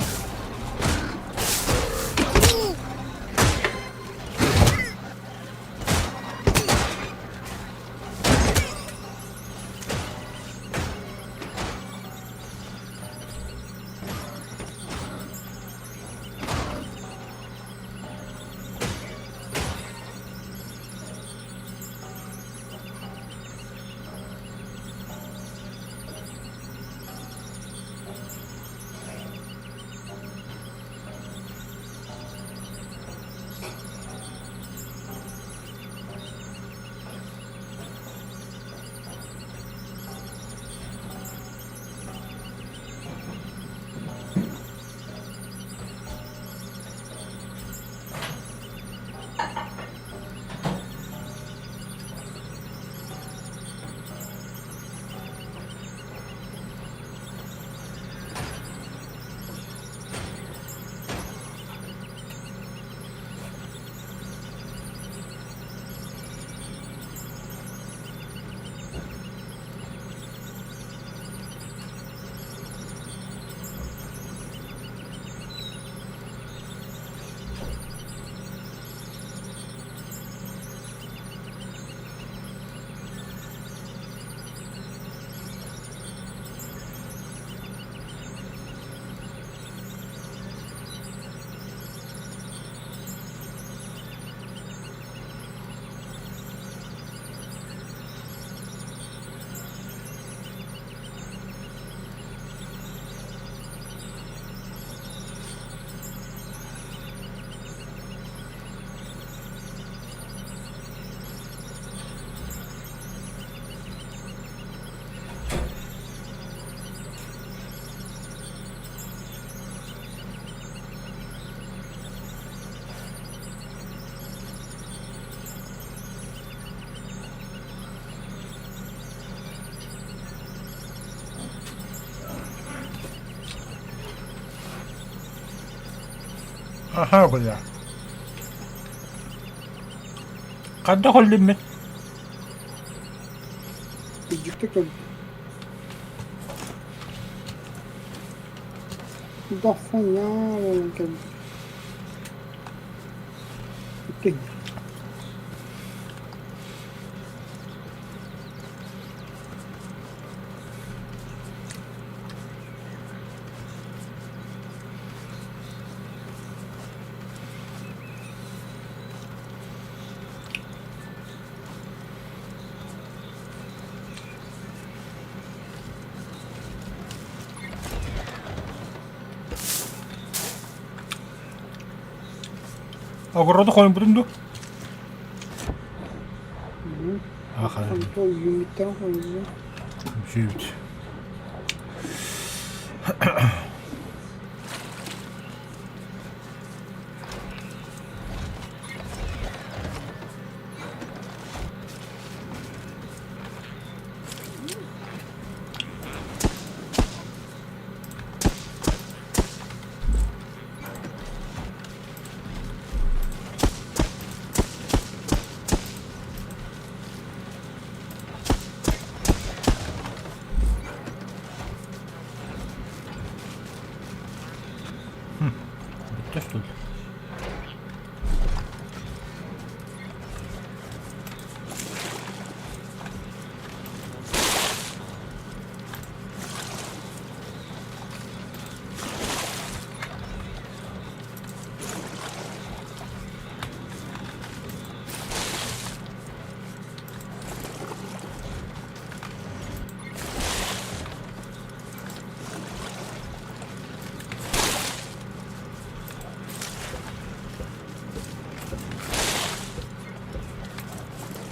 Аха, бля. Хайдах өллүммүт? Дьикти кэл. Да хуйня буолан кэлбит. Бүттүн. Огороду хойбутун ду? Үүммүттэрин хойбутун. Сүүт. Бүттэ что ли?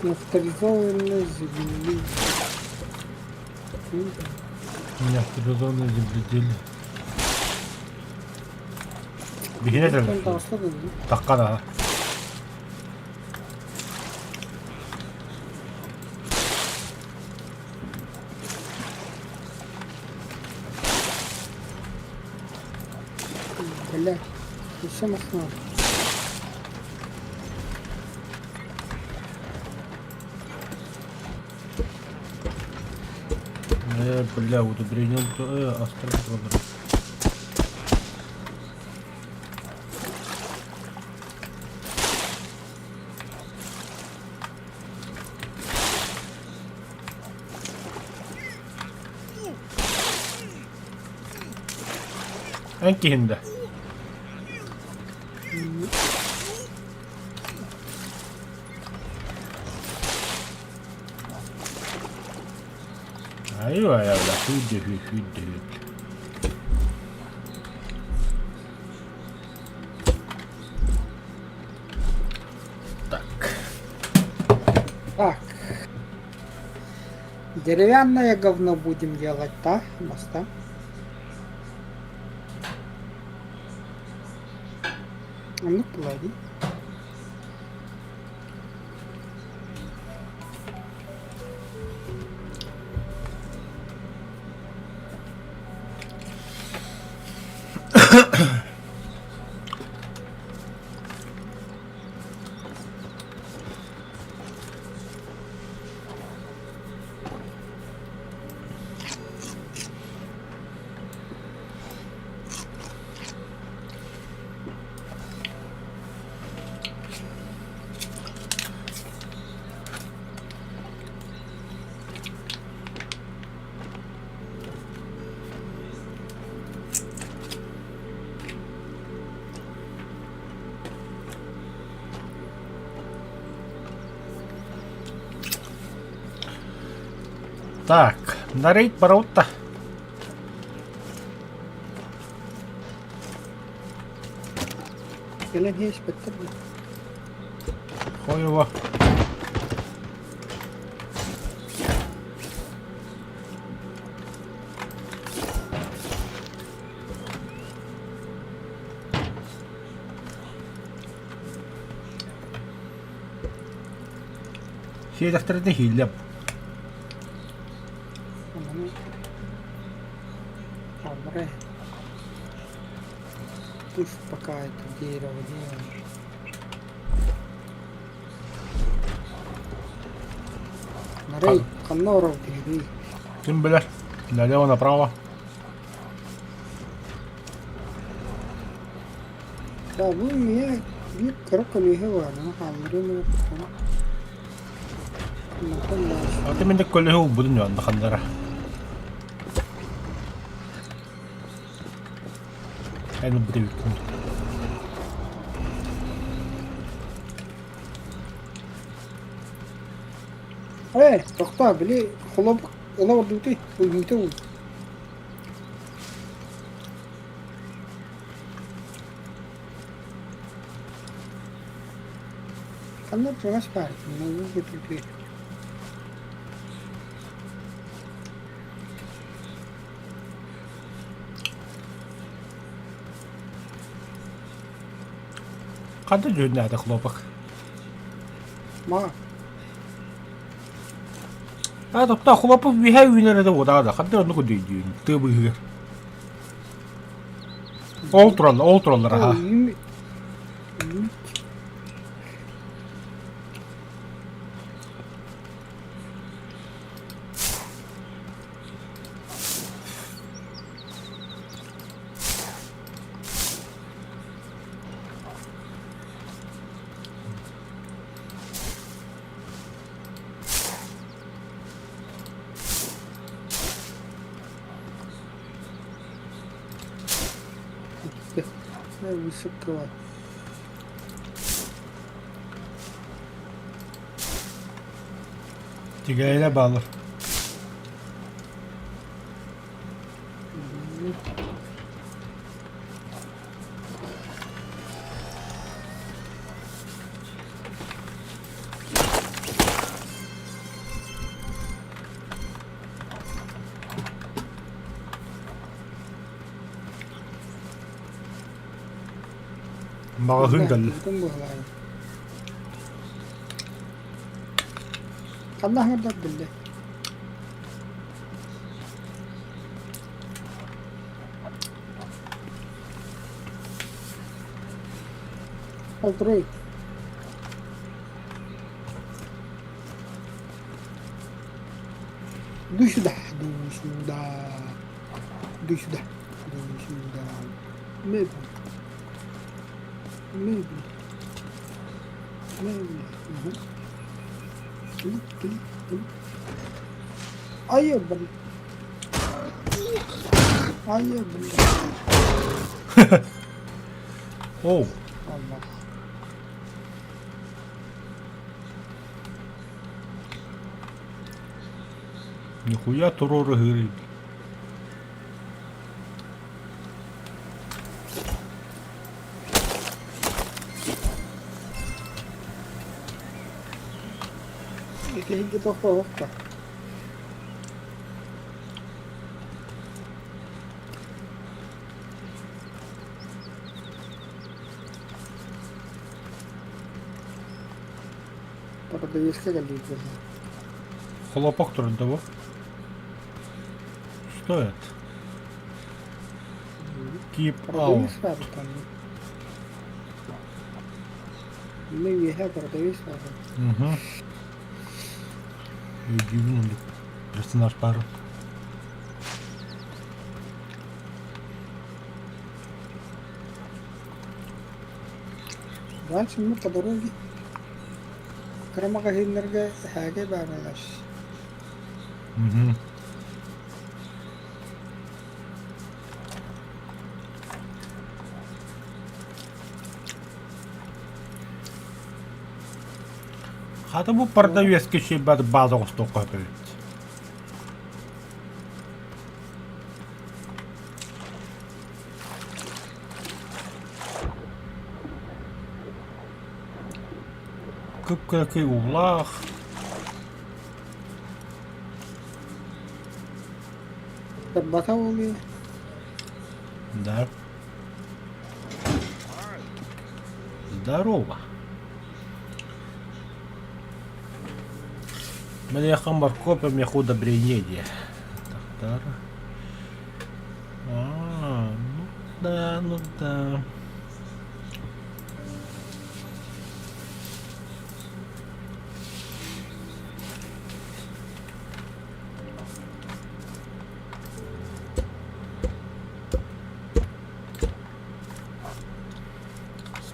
Авторизованное земли. Неавторизованное земледелие. Биһине Таҕыста да Такка да. Өссө массыына. Бля, удобрение, остров. Эн киһиндэ. Айва, бля, хүйдэ, хүйдэ, хүйдэ. Так. Так. Деревянное говно будем делать, да, моста? Ну, клади. Так, на рейд ворота. Кэлэн иэспэттэр дуо? Хуево. Сиэдэхтэринэ иһиллэ. Онон Добре. Пусть пока это дерево делаешь. Нарей, ханна оров биһиги. Ким билэр? Налево, направо. Да, бу эмиэ биир кыра көлүөһэ баар, ону хаалларыам эрэ куттана. Мантан дальше. Аты мин көлөһө улбудун дьон ханнара. Эн ылбыт эбиккин. Ээ, тохтоо, били холобук ыла ордубутуй, ылбыта уу. Ханна чугас баар, манна көтүтүө. Ханна дьүһүннээтэ хлопок? Ма, А тохтоо хлопок үөһэ үүнэр этэ уотаҕа да ханна оннук өйдүүн тыа быыһыгар. Ол тураллар, ол тураллар аха. Ой, Высокого. Тигээйилэр бааллар. Маҕаһыын кэллэ. Ханна аһардар биллэ. Полторой. Иди сюда, иди сюда. Иди сюда, иди сюда. Мебель. Мебель. Мебель. Угу. Клик, клик, клик. Айа, блин. Айа, блин. Оу. Аллах. Нихуя туруору ыһыырый. Ити тохтоохто. Продавецка кэллибит буолла. Хлопок турар да бу? Что это? Keep out. Продавец баар там. Мы үөһэ продавец баар. Угу. Өйдүүбүн персонаж баар. Дальше мы по дороге кыра маҕаһыыннарга эһээгэ бааралар. Угу. Хата бу продавецка үчүгэйбэт бааза оҥостуохха сөп эбит. Кып-кыракый уулаах. Барбата буолуо. Да. Здорово. Мэлиэхэ морковь, миэхэ удобрение диэ. Тахтар. А, ну да, ну да.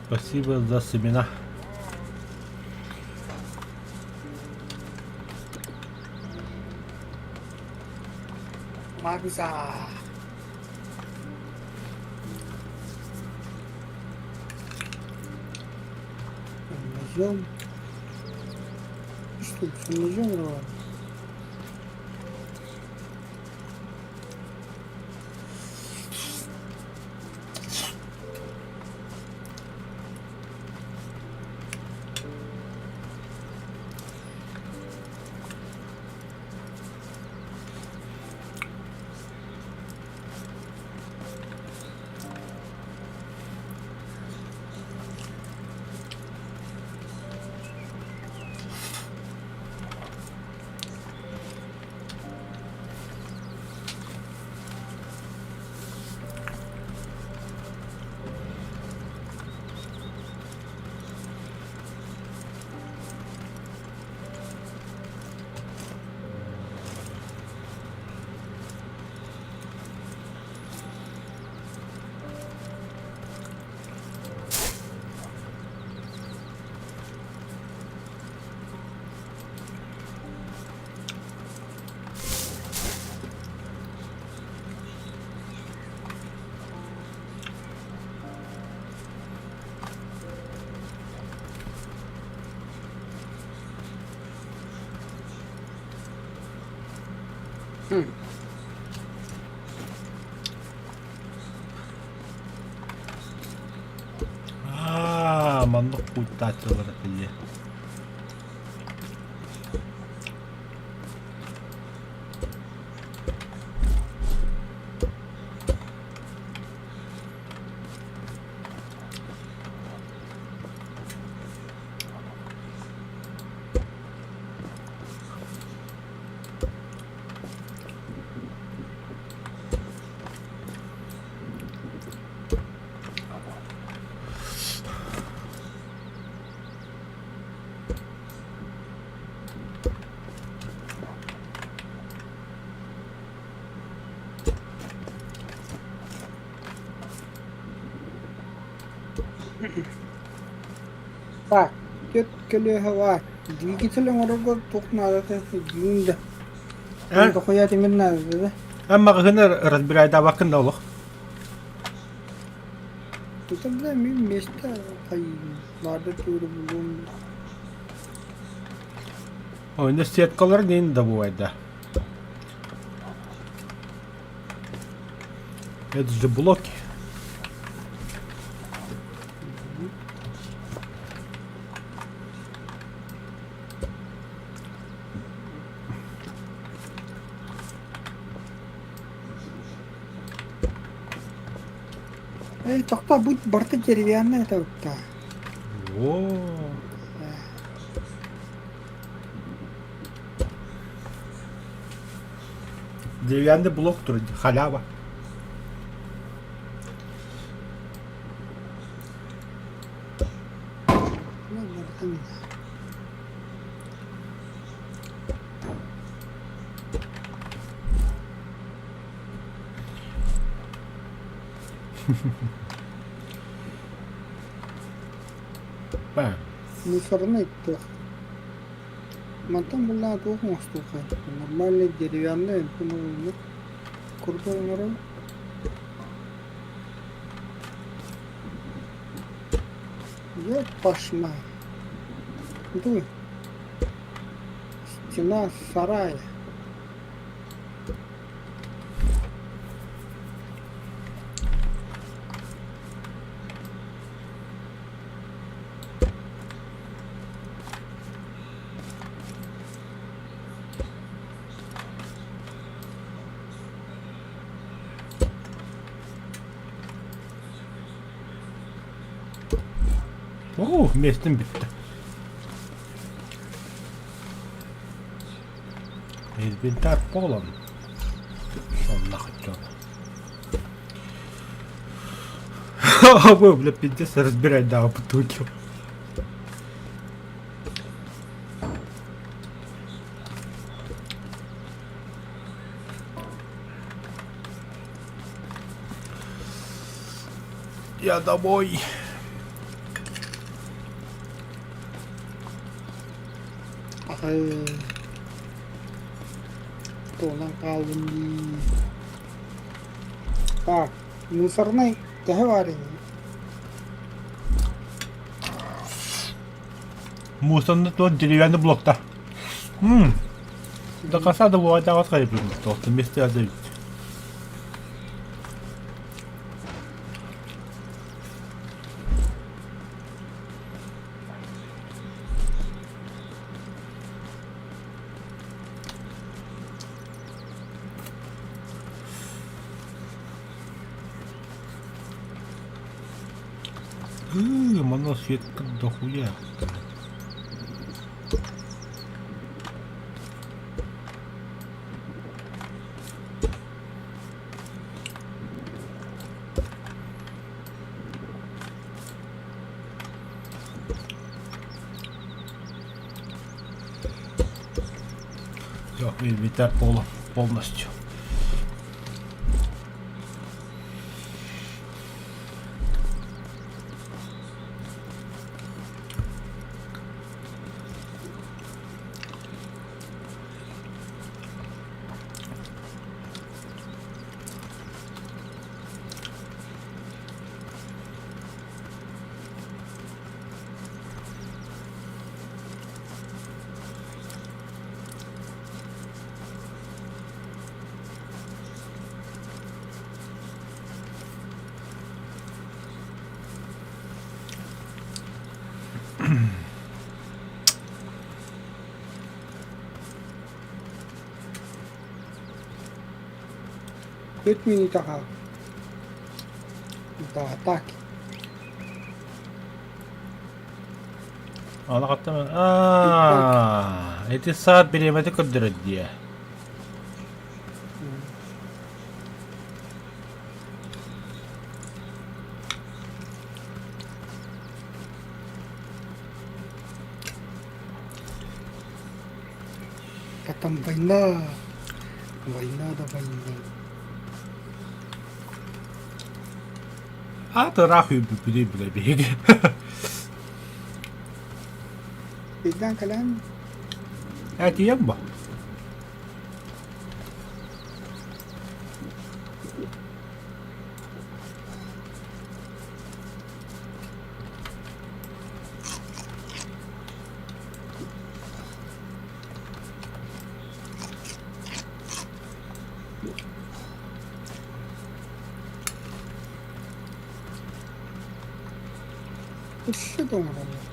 Спасибо за семена. Марза. Ножом. Что, ножом рвать? Аа, маннык куттааччылар этэ Так, түөрт көлүөһэ баар. Двигатель оҥорорго туох наадата дьиҥ да. Эн Дохуя тимир наадата да. эн маҕаһыыны разбирайдаабаккын да олох. Это бля мин место баарды тууру булуом. Ойна сеткалар нин да бывает да. Это же блоки. Эй, тохтоо, будь барыта деревянная это О, Деревянный блок турар халява. Ну, барытын Бам. мусорнай туох. Мантан буллаҕа туох оҥостуоххай? Нормальный деревянный онтон курдук оҥорон Ёпашма. Дуй. Стена сарая. Оо, миэстэм бүттэ. Инвентарь полон. Сонно хотел. Вы, бля, пиздец, разбирать, да, бутылки. Я домой. Аһыы. Туолан хааллым дии. Так, мусорнай төһө баар ини? Мусорный тот деревянный блокта. М, До конца добывать просто вместе отдавить. Манна светка дохуя. Все, инвентарь полностью. Түөрт мүнүүтэ хаалла. Да, так. Аны хаттан аа ити саат бириэмэтэ көрдөрөр диэ. Потом война. Война да война. Аата ыраах үүрбүппүтүй бile биһиги. Биирдээн кэлэн Этием бо. Өссө да оҥороллор.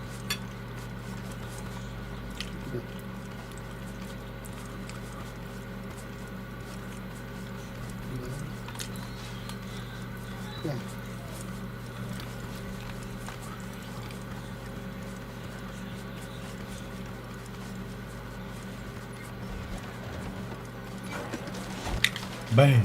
Бэм.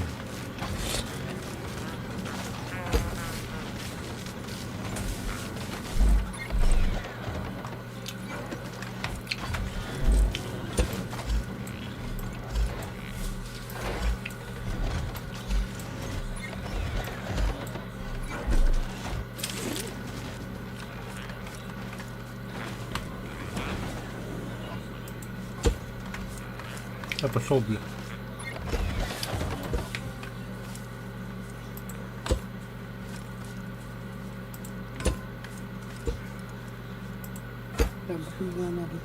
Я пошел, бля. Надо.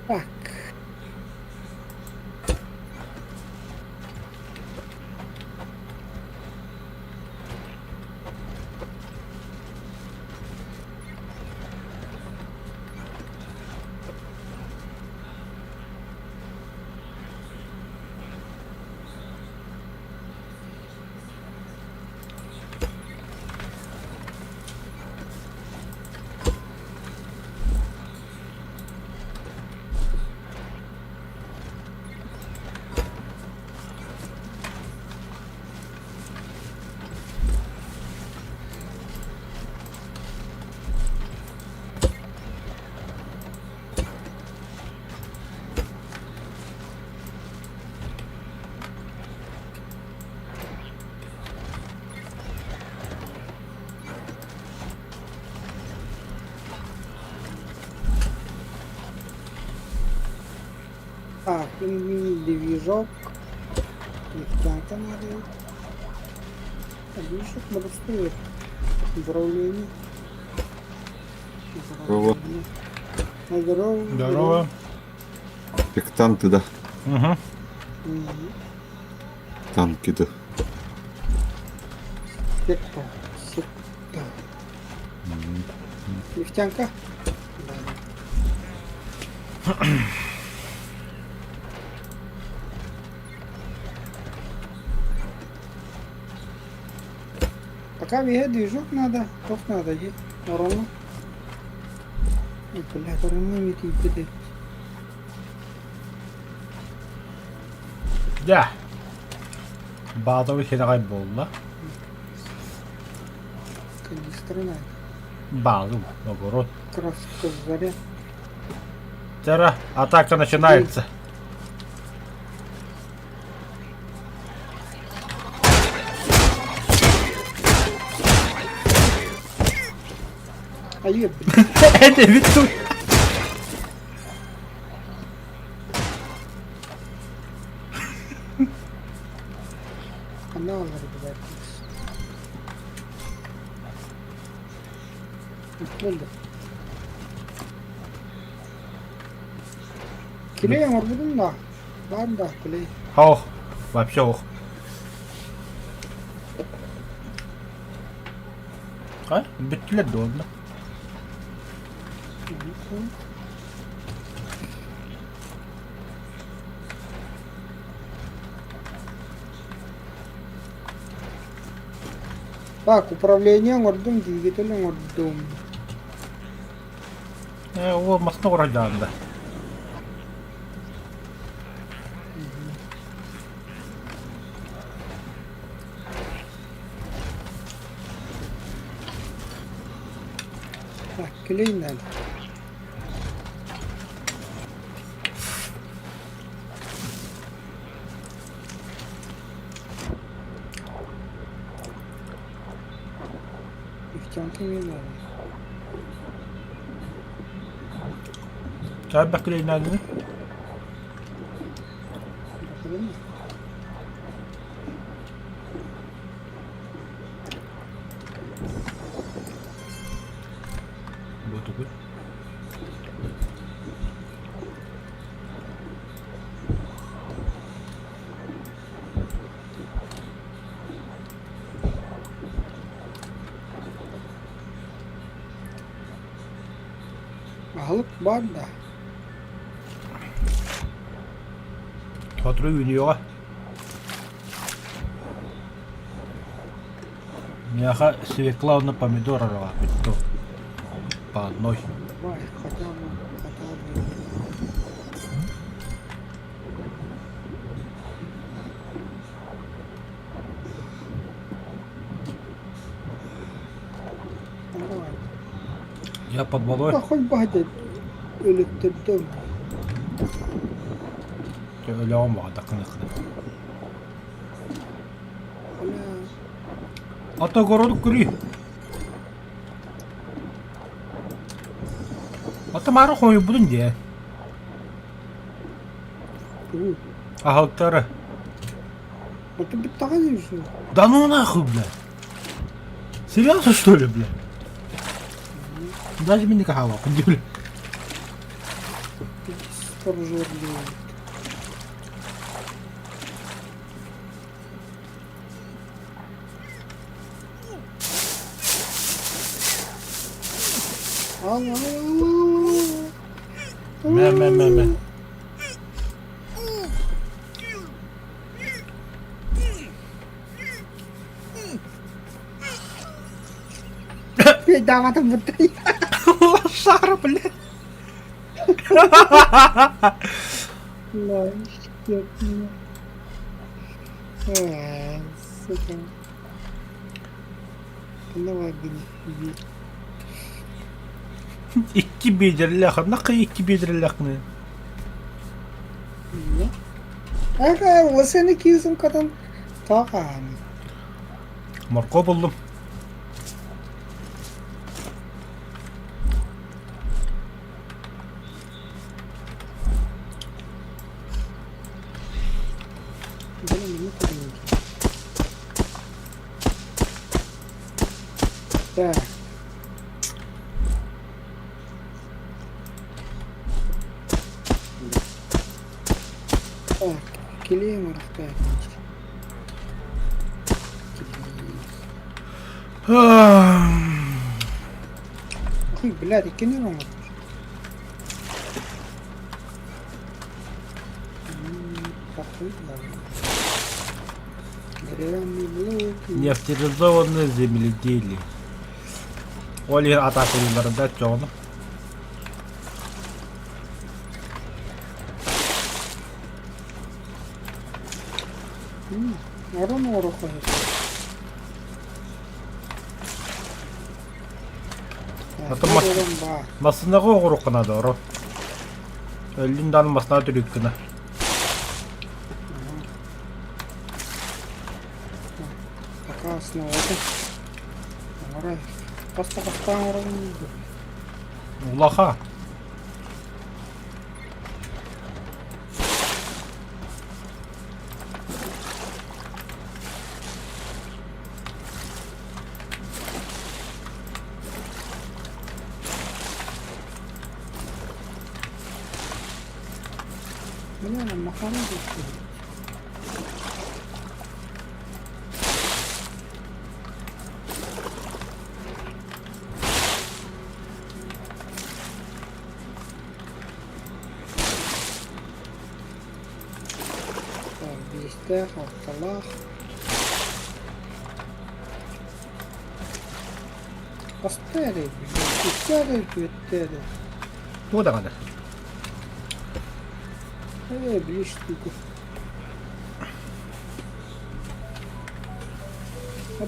Так. Так, движок. Нефтянка надо. А движок надо Управление. Здорово. Здорово. Здорово. Сектанты, да? Угу. Танки, да. Секта. Секта. Нефтянка? Да. Пока веге движок надо, тох надо, дии. Ороҥҥо. Блядь, ороҥҥо эмиэ тиийбит эбит. Дьэ, баатабыт хирэҕэй буолла. Канистры надо. Баалым, наоборот. Краска заря. Тара, атака начинается. А еб, блядь. Это ведь тут. Канал блядь. Буолла. Клей оҥорбутум да, баар да клей. Ох, вообще ох. А, бүттүлэр да онно. Так, управление оҥордум, двигатель оҥордум. Э, ол массыына урайдаан да. Клей надо. Нефтянка не надо. Чаайбах клей надо? Бу Аһылык баар да? Сотору үүнүөҕэ. Миэхэ свекла уонна помидор аралааппыт по одной. Давай, хотя бы, хотя бы. Давай. Я под водой. Да хоть баһа өлөттөрдөм. Өлөҕүм баҕа кына. Бля. А то огород кури. А то мары хойбудун дии. Аһылыктары. А ты бүттэҕэ дии Да ну нахуй, бля. Серьезно, что ли, бля? Даже меня кахала, бля. Прожорливый. Ал, ал, ал, ал. Мэ, мэ, мэ, мэ. Даҕатым буттай. Лошара, блядь. Да, сука. Давай, иди. Икки биэдэрэлээх, нахуй икки биэдэрэлээххиний? Ага, лысыны киирсин катан тоҕо Моркуоп буллум. Так. Так, килиэм орохтой. Ой, блядь, иккини оҥорбут. Деревянный блок. Неавторизованное земледелие. Ол иһин атаакалыылларында оччоҕуна Орон оҥоруохха сөп. Атын мас Орон баар. массыынаҕа оҕуруохха наада оро. Өллүн даҕаны массыына түрүк гына. Пока основата. Оҥорой. Хас да хастаан оҥоробун Улаха. Бля, махана көстөр. Так, биэстээх, алталаах. Хаста эрэй, икки эрэй, түөртэ эрэй. Тугу даҕаны. Ээ, биир штука.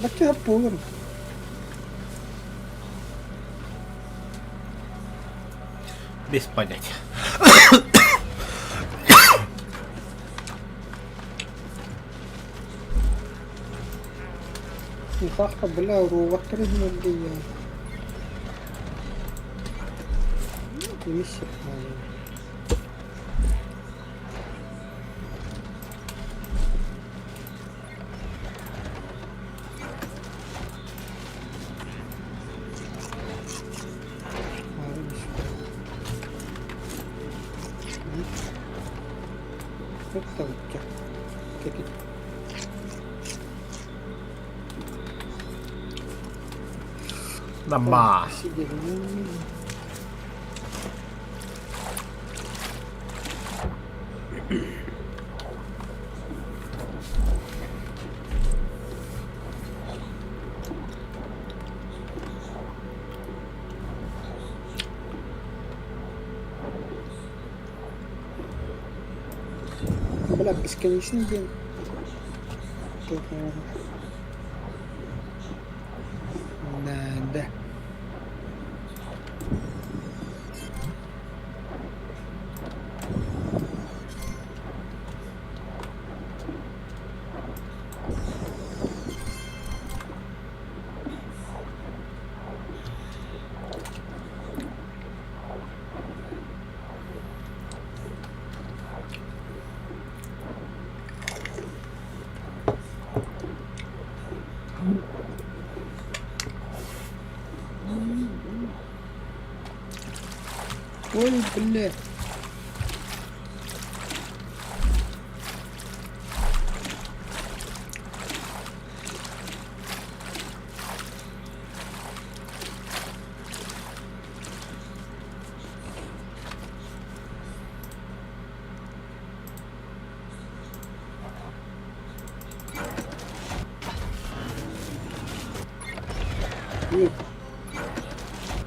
Бачча буолар. Без понятия. Михахха, бля, роботтар иһин Эмис Нама. Бля, бесконечный день. Надо. Ой, бля.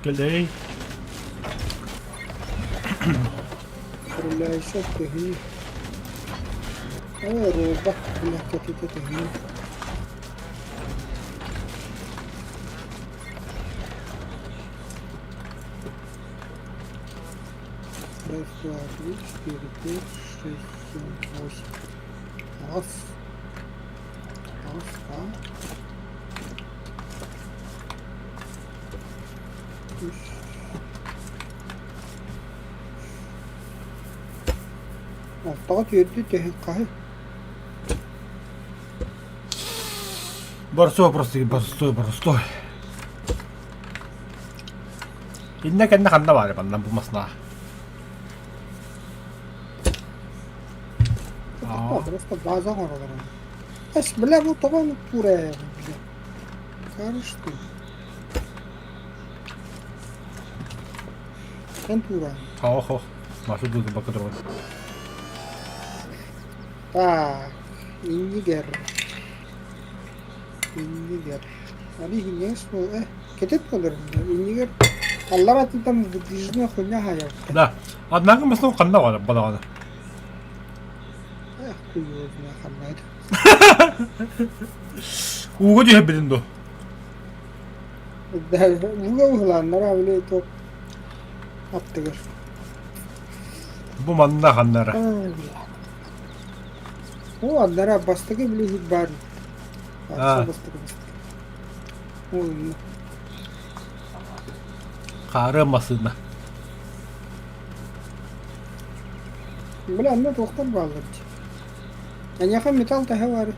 Кэлэй. Стреляйся, тыгни. Ой, робот, бля, как это тыгни. Раз, два, три, четыре, пять, шесть, семь, восемь. Раз. Раз, два. Үс. Алтаҕа түөрдүү түһэн хаһый? Борсуо просто борсуо борсуой. Иннэ кэннэ ханна баар манна бу масна. Просто база оҥороллор. Эс, бля, бу тоҕо туурайа бля. Кажешь ты. Эн туурайын. Оох, машы дуу бакыдырбын. Так, иннигэр. Иннигэр. Али иһинньэс буол э кэтит буолар иннигэр аллар атыттан выдвижная хуйня хаайар. Да. Однако мы снова ханна баҕана балаҕана. Эх, хуй его знает ханна это. Ууга түһэрбитин дуо? Да, ууга уһулааннара били топ аттыгар. Бу манна ханнара. О, аннара бастакы били иһит баар. Бастакы бастакы. Ой, Хаары массыына. Бля, анна туохтар бааллар дии. Эйиэхэ металл таһа баар.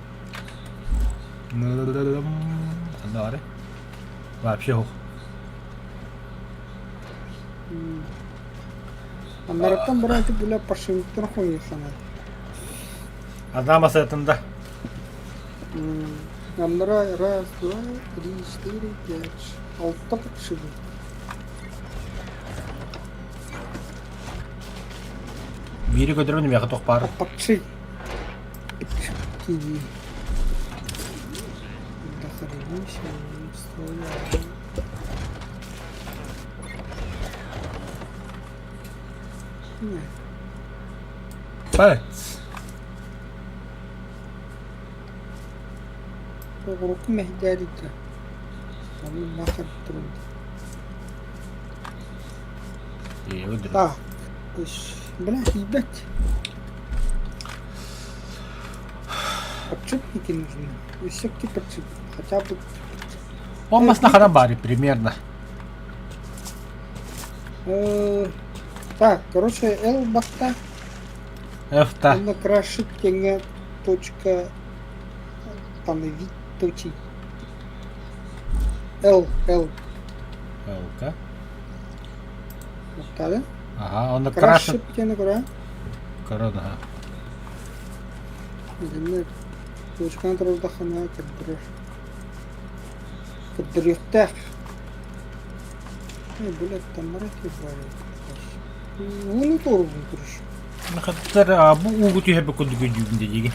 Ханна баар? Вообще суох. Аннараттан бараачы бля паршивиктар хомуйсана. Одна масатында. Аннара раз, два, три, четыре, пять, алта паршивик. Биири көтөрбүн миэхэ туох баар. Парши. Киви. Дохренища, Палец. Оҕуруку мэһдээдитэ. Ону нахар турун. Так, бля, ебать. Подшипники нужны. Все-таки подшипники. Хотя бы... Он нас на Харабаре примерно. Так, короче, Л бакта. F-та. Онно крашит тэҥэ точка там вид точи. Л, Л. Л-ка. Оттады. Ага, он крашит. Крашит диэни көрө. Корона. Ага. Итиннэ точканы турдаххына көрдөрөр. Көрдөрүөхтээх. Э, блядь, там моряки Ууну туорубун көрүш. Хаттар бу уугу түһэбэ курдук өйдүүбүн диэги.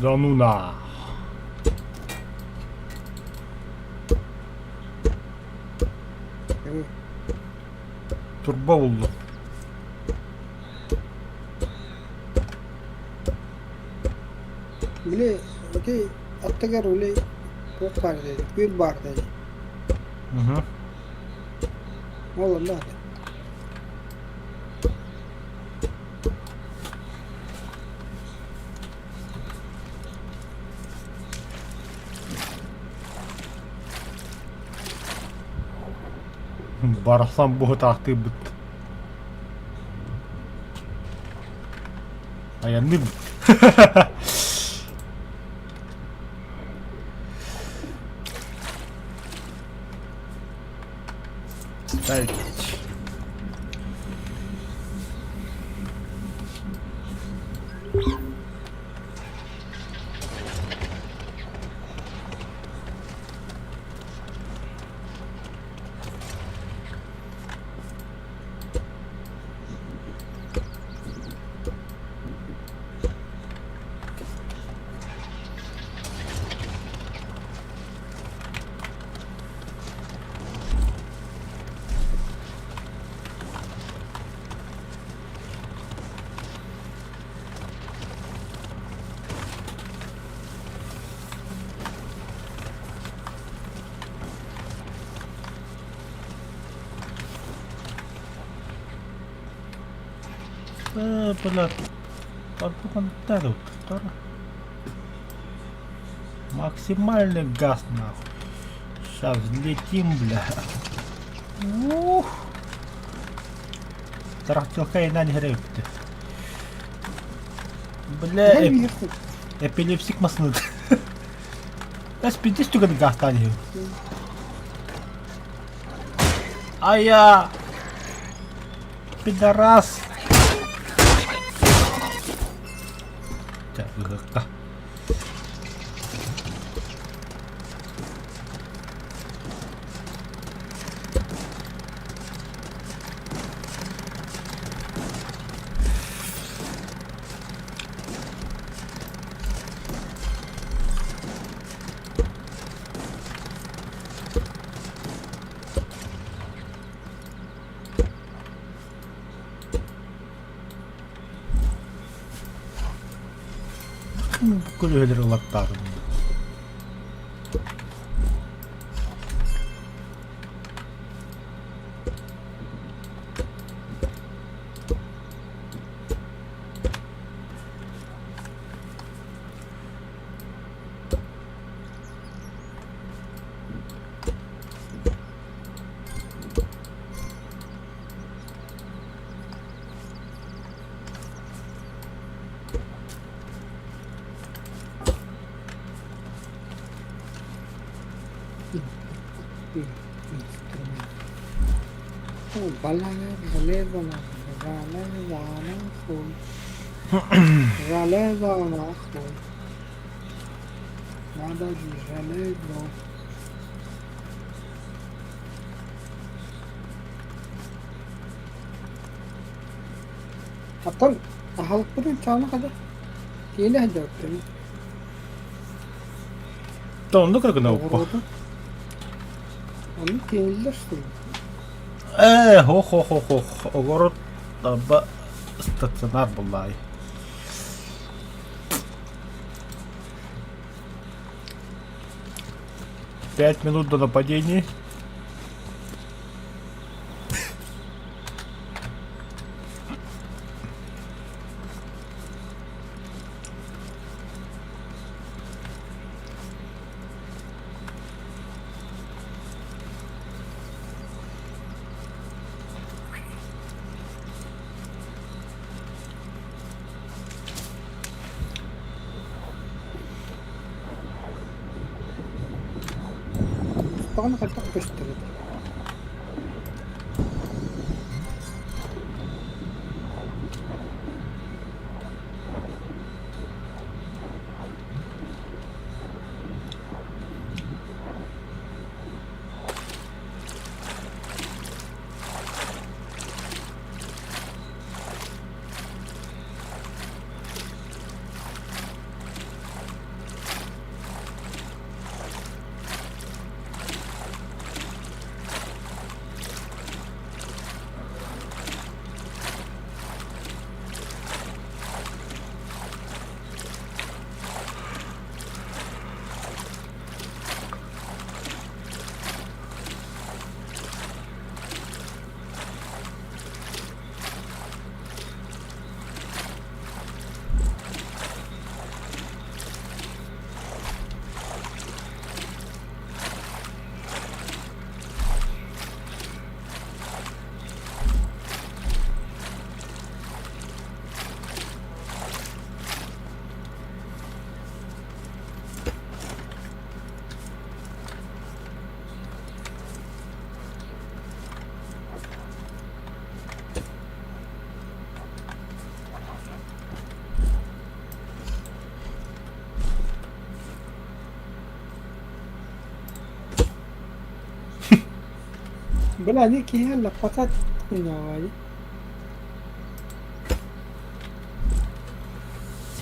Да ну на. Турба булду. Били ити аттыгар ули туох баар дии, күөл баар дии. Ол онно Барахсан буһутаахтыыбыт. Айанныыбыт. Ставить. Э, блядь. Тарпы Максимальный газ нахуй. Сейчас взлетим, бля. Ух. Тарахтелка и гребте. Бля, эп эпилепсик масныт. Эс пидис түгэн газтаан иһин. Ая! Пидорас! Чэ, ыһыкка. Көлүөһэлэр ылаттаатым. Железо нахуй. Надо железо. Оттон аһылыкпытын чаана хада киинэ сылдьыбыттым. Да оннук эрэ гына уппа. Оҕуруоту. Ону тиэниллэр суруй. Ээ, хох-хох-хох, огород таба стационар буллаай. 5 минут до нападения. Тоҕо хайдах көстөр этэ? Бля, они киһи лаппата хуйнявай.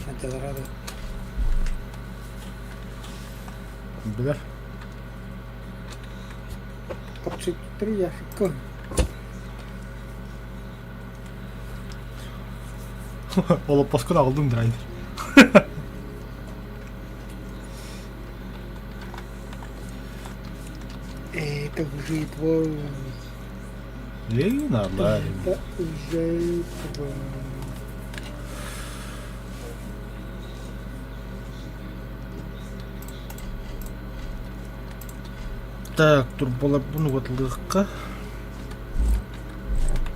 Санталарада. Билэр. 33 ящика. Олоппоскун аҕалдым драйвер. Это уже твой. Лена, Это уже твой. Так, турбаларбын угатылыахха.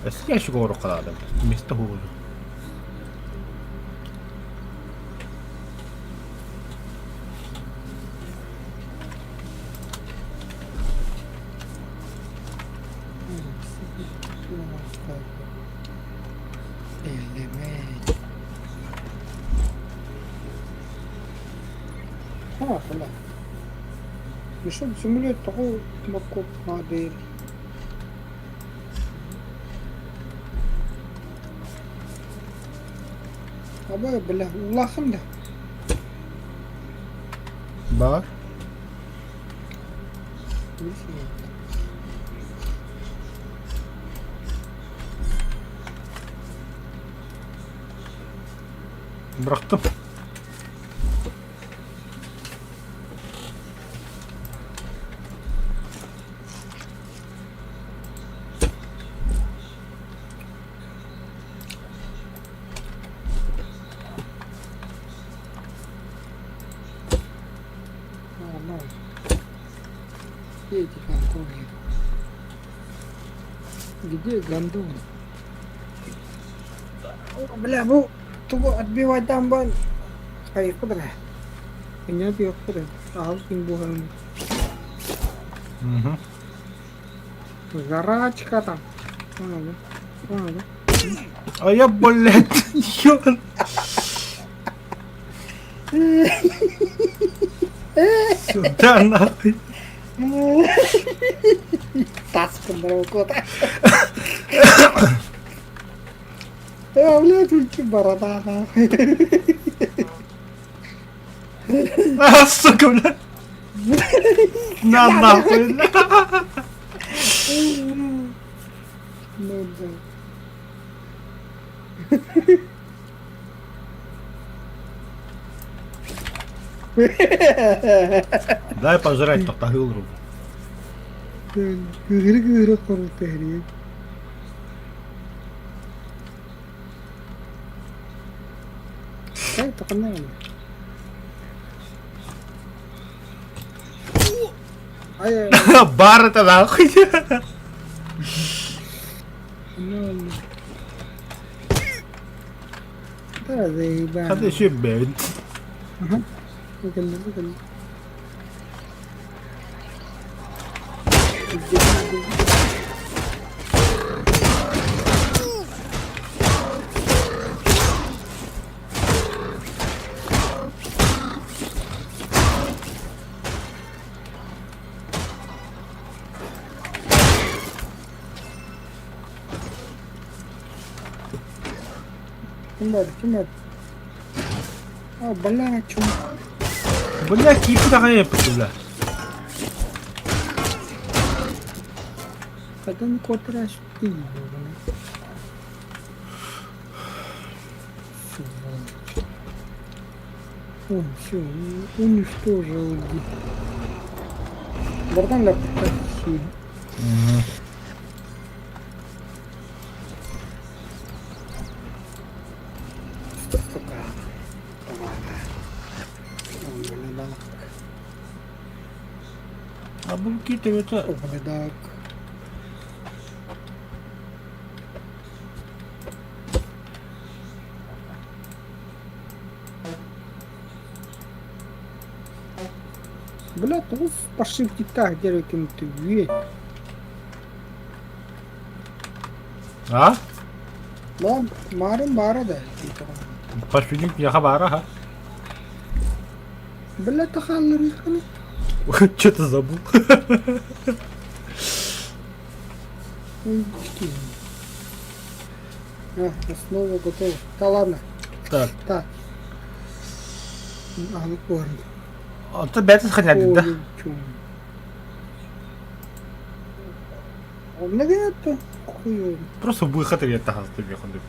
Өссө ящик оҥоруохха наада. Место буолуо. Элемент. А, бля. Ну что, самолет такой морковь надо. Абай, бля, улахан да. Бар. Bıraktım. Нормально. Где эти гондоны? Где гондоны? О, бля, бу тугу отбивать дамбан. Хайыппыт эрэ. Инньэ биэхпит эрэ. Аҕал ким буоларын. Угу. Зарачка там. Ладно. Ладно. А я, блядь, ёбан. Сюда нахуй. Тас кыннара Э, блядь, үлчү борода нахуй. А, сука, блядь. На нахуй. Ну да. Дай пожрать, тоқтағыл руку. Кыыһыры-кыыһыры хорута иһэрийэн. Так, тоқанна Ай, Бар это нахуй. ну, Да, заебал. Hadi еще бэйн. Ага. Кэллэ, кэллэ. Ким бар, ким бар? А, бля, чум. Бля, кипи такая бля. Kadın kotraş değil bu. Сволочь. Он все уничтожил. Братан, ля, Сука. Давай. А бу это... Угледак. Бля, тугус пошивки так дерекин ты А? Lan марын бара да. Пошвидник я хабара, ха? Бля, тахаллар иханы. Что-то забыл. А, основа готова. Да ладно. Так. Так. А, ну корн. А ты бәтіз ханядын да? Это хуй. Просто выход или это тебе хонды.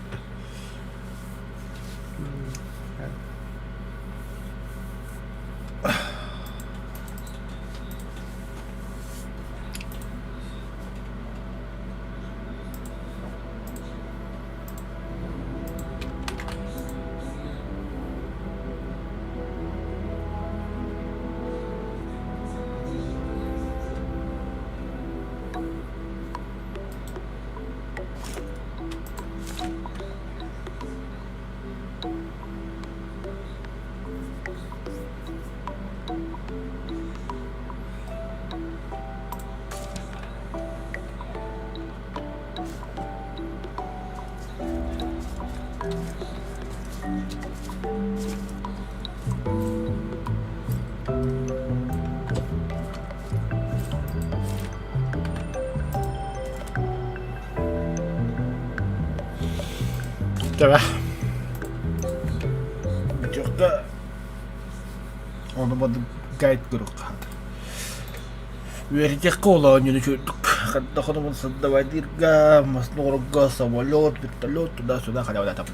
Чэбэ. Бүтүөххэ ону бады гайд көрүөххэ хаата. Үөрэтиэххэ ол оонньууну үчүгэйдик. Ханна хонобун создавайдыырга, мас оҥорорго, самолет, вертолет, туда-сюда халя-бада.